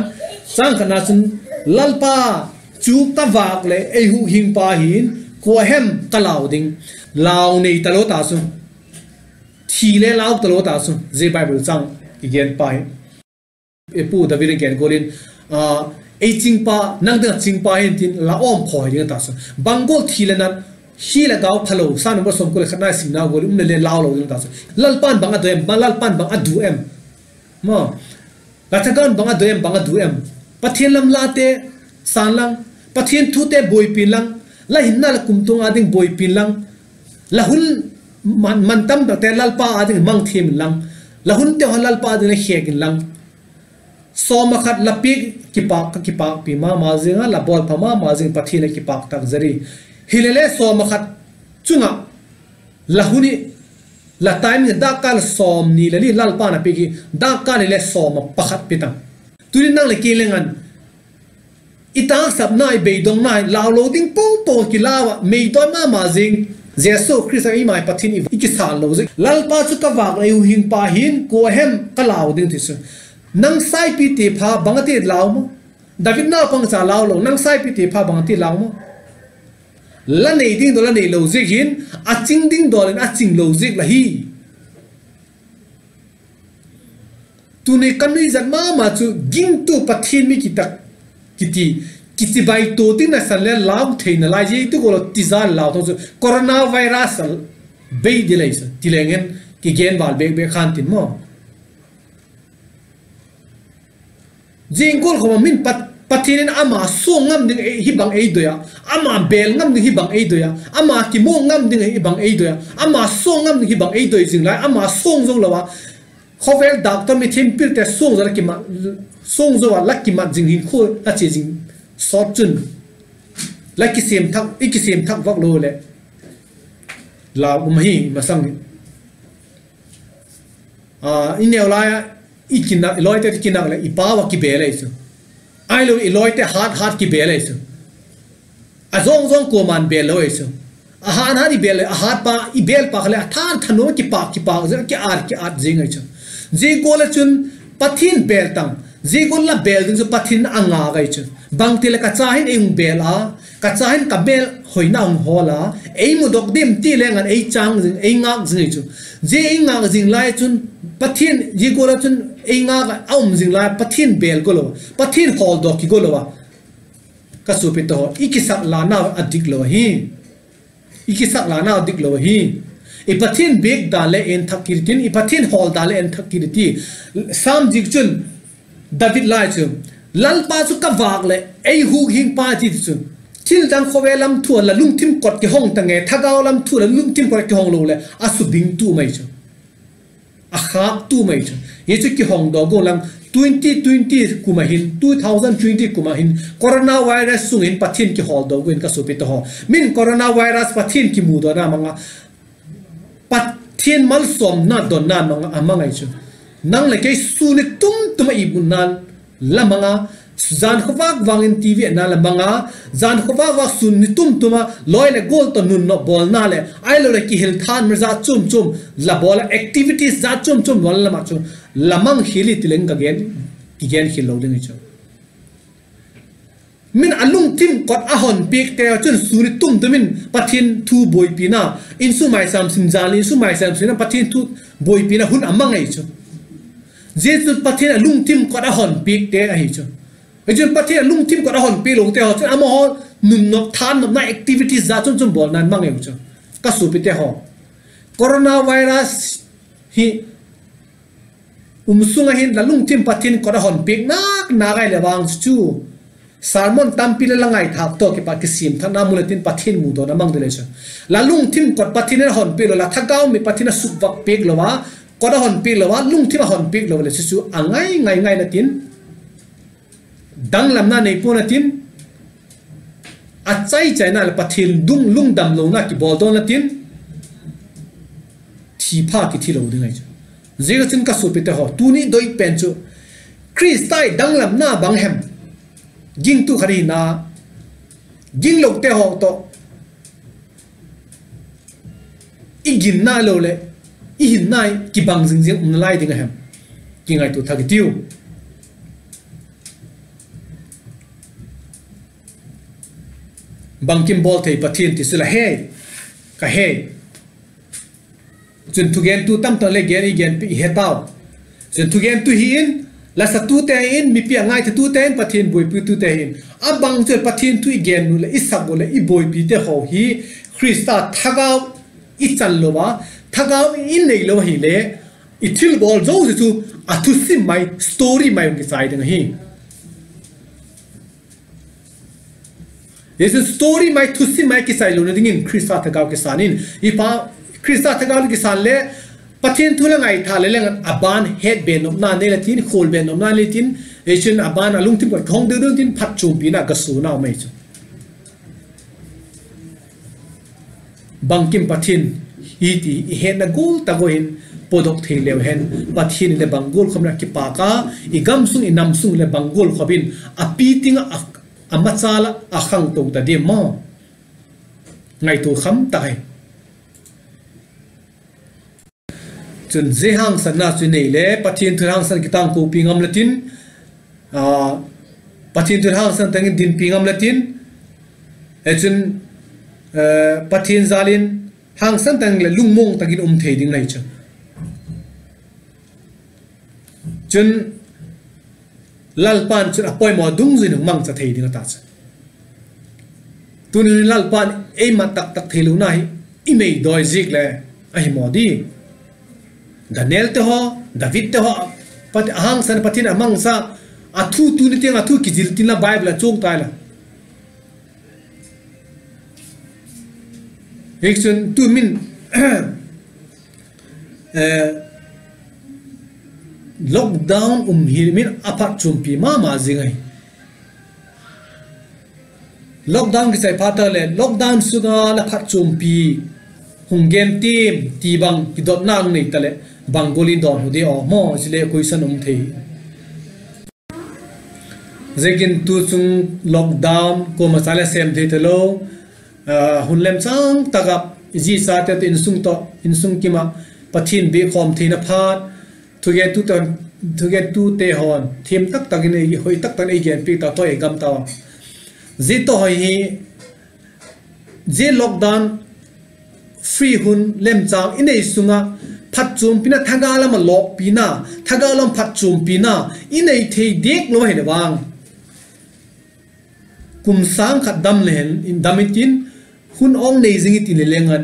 Châng khatna chun, Lalpa chu ka vâk leh ei hukhingpa hin, kua hem ka lau ding? Lau nei talo ta chu, thi le lau talo ta chu, zia Bible châng i gen pa hi. I pu David a gen gual in, ei chingpa, nang ding ah chingpa hin tin la awm khawi ding a ta chu. Bang gual thi le nat, hi le gau phalo, Sam number sawmkua leh khatna i simna gual in um le le lau lo ding a ta chu. Lalpa'n bang a doi em, Lalpa'n bang a du em? Ma, la thagau'n bang a doi em, bang a du em? Pathian lam late sân lang, Pathian thute buaipi inlang, la hinna leh kumtuang â ding buaipi inlang, la hun man, man tam takte Lalpa â ding mang thiam inlang, la hunte haw Lalpa â ding la khêk inlang, sawm ah khat la piak, kipâk, ka kipâkpi ma ma zing a, la bawl pha ma ma zing, Pathian a kipâk tak zari. Hile le sawm ah khat chung ah la hun hi, la timing dâkkâl sawmni leh li Lalpa'n a piak hi, dâkkâl hile sawm ah pakhat pe ta. Tuni nang leh kei leng an, i taksapna, i beidongna hi lau lo ding po po kilau ah, meidawi ma ma zing, Jesu Khrista eima Pathian i, i kisâl lo zing. Lalpa chu ka vâk leh ei hukhingpa hin, kua hem ka lau ding ti chu. Nang saipite pha bang a ti lau maw? David naupangcha lau lo, nang saipite pha bang a ti lau maw? La nei ding dawl la neilo ziak hin, a ching ding dawl in a ching lo ziak la hi. Tuni ka nuizat ma ma chu gingtu Pathian mi kitak kiti, kichibai tua ding nasan le lau theina lai zia tu gual ti zan lau thong chu coronavirus a bei di lei sa ti leng hen kigen val bek bek khan tin maw. Zia gual khawm ah min Pat-, Pathian in ama suang ngam ding hi bang ei doi a, ama bêl ngam ding hi bang ei doi a, ama kimuang ngam ding hi bang ei doi a, ama suang ngam ding hi bang ei doi zing lai, ama suang zo lo a, khawvel dâk tawh mithimpilte suang zo la kimat, suang zo a la kimat zing hinkhua la chia zing sawt chun, la kisiam thak, i kisiam thak vak lo leh lau um ahi masang in. I neu lai a, i kinak, i lawite kinak leh i pau ah kibêl ahi chu. Ahilo i lawite hat hat kibêl ahi chu. A zawng zawng kuama'n bêl lo ahi chu. A hat hat i bêl, a hat pa, i bêl pa kha leh a tha thanuam a kipâk kipâk zing, a kiat kiat zing ahi chu. Zia gual ah chun Pathian bêl tang, zia gual la bêl ding chu Pathian a ngâk ahi chu. Bangti leh ka cha hin ei hung bêl a, ka cha hin ka mêl hoina hung hawl a, ei mudok dim ti leng an ei chang zing, ei ngâk zing ahi chu. Zia ei ngâk zing lai chun, Pathian zia gual ah chun ei ngâk a um zing lai Pathian bêl gua lo, Pathian hawldawk kigua lo a. Ka suapite haw, i kisak lanau a dik lo ahi. I kisak lanau dik lo ahi. I Pathian biak dan le en thak kit tin, i Pathian hawl dan le en thak kit ti. Sam zik chun David lai chu, Lalpa chu ka vâk leh ei hukhingpa ti chu, thil dang khawvel lam thu a la lungthim kot kihong ta nge, thagau lam thu a la lungthim kot kihong lo leh a subingtu mai chu, a khâktu mai chu. Hi chu kihongdok gual lang, twenty twenty kum ah hin, two thousand twenty kum ah hin coronavirus sung in Pathian kihawldok gual in ka suapite haw. Min coronavirus Pathian kimudawna mang a, Pathian malsawmna donna mang a, a mang ahi chu. Nang leh kei sûn ni tum tum a i bunna'n la mang a, jan khawvâk vang in TV na la mang a, jan khawvâk vang sûn ni tum tum a lawi leh gual tawh nunnop bawlna leh ahilo leh kihil than ma jat chuam chuam la bawl a, activities jat chuam chuam bawl a, la mang chu la mang khial hi ti leng ka gen, kigen khial lo ding ahi chu. Min a lungthim kot a hon piakte chun sûn ni tum tum in Pathian thu buaipina, insung maisâm sim, jan leh insung maisâm sim a Pathian thu buaipina hun a mang ahi chu. Zia chu Pathian a lungthim kot a hon piakte ahi chu. Hi chun Pathian a lungthim kot a hon piak lote haw chun amahaw nunnop than nopna activities jat chuam chuam bawlna'n mang ahi chu. Ka suapite haw, coronavirus hi um sung ah hin la lungthim Pathian kot a hon piak nak nak ahi leh vang chu sermon tampi leh la ngaithâk tawh kipat kisiam thakna mu le tin Pathian mudawna mang ding le chu. La lungthim kot Pathian in a hon piak lo, la thagau mit Pathian a sukvak piak lo a, kot a hon piak lo a, lungthim a hon piak lo leh chu chu a ngai ngai ngai na tin danglamna nei pua'n a tin, a chai chaina leh Pathian dung lungdam lona kibawldawn a tin, thi pha kithi lo ding ahi chu. Ziak a chun ka suapite haw, tuni doi pen chu Khrista i danglamna bang hem? Gingtu khat hina, ginglote haw tawh i ginna lo leh i hinna i kibang zing zing umna lai ding a hem? Kingaitua thak i tiu. Bangkim bawl thei Pathian ti chu la he, ka he. Chun thugentu tamtak le gen i gen pi i he tau. Chun thugentu hi in, lasatute hi in, mipi a ngaithatute in, Pathian buaipitute hi in. A bang chu Pathian thu i gen u leh i sak u leh i buaipite haw hi Khrista thagau i chan lo a, thagau i nei lo ahile, i thilbawl zosia chu a thusim mai, story mai hung kichai ding ahi. Jesu story mai, thusim mai kichai lona dingin Khrista thagau kisan in, i pa Khrista thagau le kisan le, Pathian thu la ngaitha le leng a ban het be nopna nei le tin, khual be nopna le tin, ei chun a ban a lungthim ka hong deu deu tin phatchuampina ka suna mai chu. Bangkim Pathian hi ti i hetna gual tak ua hin pawtdok thei leu hen, Pathian le bang gual khawp in a kipâk a, i gam sung i nam sung le bang gual khawp in a piting ah, a machâl ah a khangto ta diam maw? Ngaitua kham tak ahi. Chun zia hangsanna chu i nei le Pathian thu hangsan kitângkopi ngam le tin, Pathian thu hangsan tak in dinpi ngam le tin, chun Pathian jâl in hangsan tak in leh lungmuang tak in um thei ding ahi chu. Chun Lalpa'n chun a poimaw dungzui in hung mangcha thei ding a ta chu. Tuni Lalpa'n ei mat tak tak theilona hi i mei dawi ziak le ahi maw di? Danielte haw, Davidte haw, a hangsan Pathian a mangcha, a thu tuni tiang a thu kizil tin la Bible a chuang tai la. Hichun tu min lockdown um hi min a phatchuampi ma ma zing ahi. Lockdown kichai phat ta leh lockdown sung a la phatchuampi hung gen tiam ti bang kidotna nei ta leh bang gual in dawn hu di aw maw, zia le question um thei. Ziakin tu chung lockdown kuama cha le sêm thei talo, hun lemchâng tak ah zi chate tawh insung tawh insung kim ah Pathian biak khawm theina phat, thugentute haw'n thiam tak tak in hoi tak tak in ei genpiak ta tawh ei gam tau a. Zia tawh hi zia lockdown free hun lemchâng i nei sung ah phatchuampina, thagau lam ah lawkpina, thagau lam phatchuampina i nei thei diak lo ahile vang, kum sâng khat dam le hen in dam intin, hun awng nei zing i ti le leng an,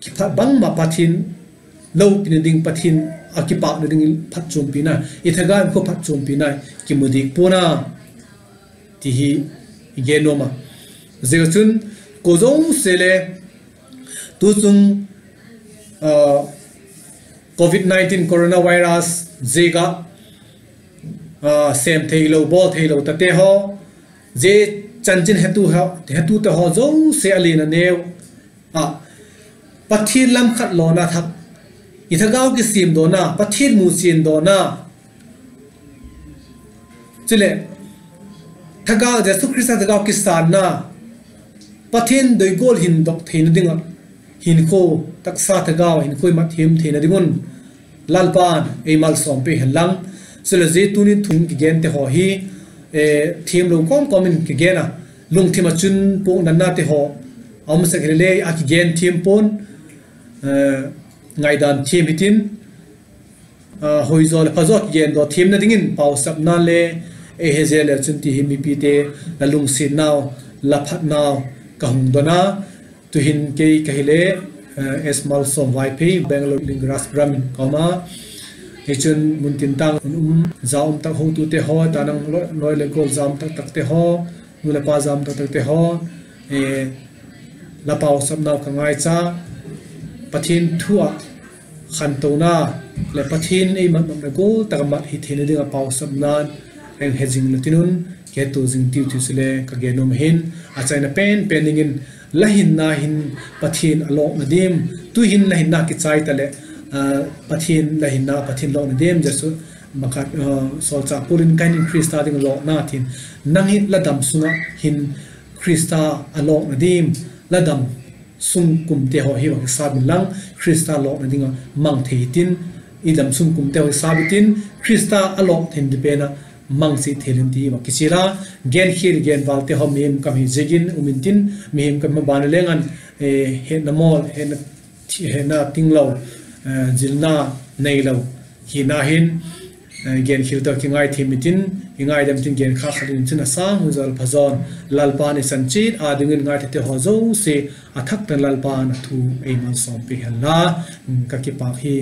kiphat bangma Pathian lopina ding, Pathian a kipâkna ding phatchuampina, i thagau in khua phatchuampina kimu diak pua'n a ti hi i gen nuam a. Ziak ah chun ko zosia le tu chung covid nineteen coronavirus ziak ah sêm theilo, bawl theilo tate haw, zia chanchin hetute haw zosia a lian a neu ah Pathian lam khat lawna thak, i thagau kisiam dawna, Pathian muchian dawna, chuleh thagau, Jesu Khrista thagau kisânna, Pathian doi gual hindok theina ding ah hinkhua, taksa thagau hinkhua i mat thiam theina ding un Lalpa'n ei malsawmpi hen lang. Chuleh zia tuni thu kigente haw hi thiamlo kawm kawm in kigen a, lungthim ah chun puaknanate haw a um sek hile le a kigen thiam pua'n, ngaidan thiam hitin, hoi zaw leh pha zaw kigen daw thiamna dingin pausapna le ei he zel le chun ti hi mipite la lungsiatnau, la phatnau ka hung don a. Tu'hin kei ka hile S. Malsawm Vaiphei, Bangalore Linggaraj ram in ka um a. Hichun muntin tâng un um, za um tak hotute haw, ta nang lawi leh gual za um tak takte haw, nu leh pa za um tak takte haw, la pausapnau ka ngaicha. Pathian thu ah khantona leh Pathian ei mat nopna gual tak ah mat hi theina ding ah pausapna'n ei hezing le tin un, kihetu zing tiu ti chule ka gen nuam ahin, a chaina pen pen dingin la hinna hin Pathian a lawkna diam, tu'hin la hinna kichai ta leh Pathian, la hinna Pathian lawkna diam, Jesu, sawlchâk Paul in ka hin Khrista ding lawkna tin, nang hi la dam sung ah hin Khrista a lawkna diam, la dam sung kumte haw hi va hisap inlang, Khrista lawkna ding ah mang thei hitin, i dam sung kumte haw hisap hitin, Khrista a lawk thei di pen ah mang si thei in ti va kisil a, genkhial genvalte haw mihem kam hi ziakin um intin, mihem kam maban leng an, hetna mawl, hetna tinglo, zilna neilo hina hin, genkhial tawh kingaithiam intin, i ngaidam tin gen kha khat in chin a sâng hun zal pha zawn, Lalpa'n i san chiat â dingin ngaithate haw zosia a thak tan Lalpa'n a thu ei malsawmpi hen la, ka kipâk hi.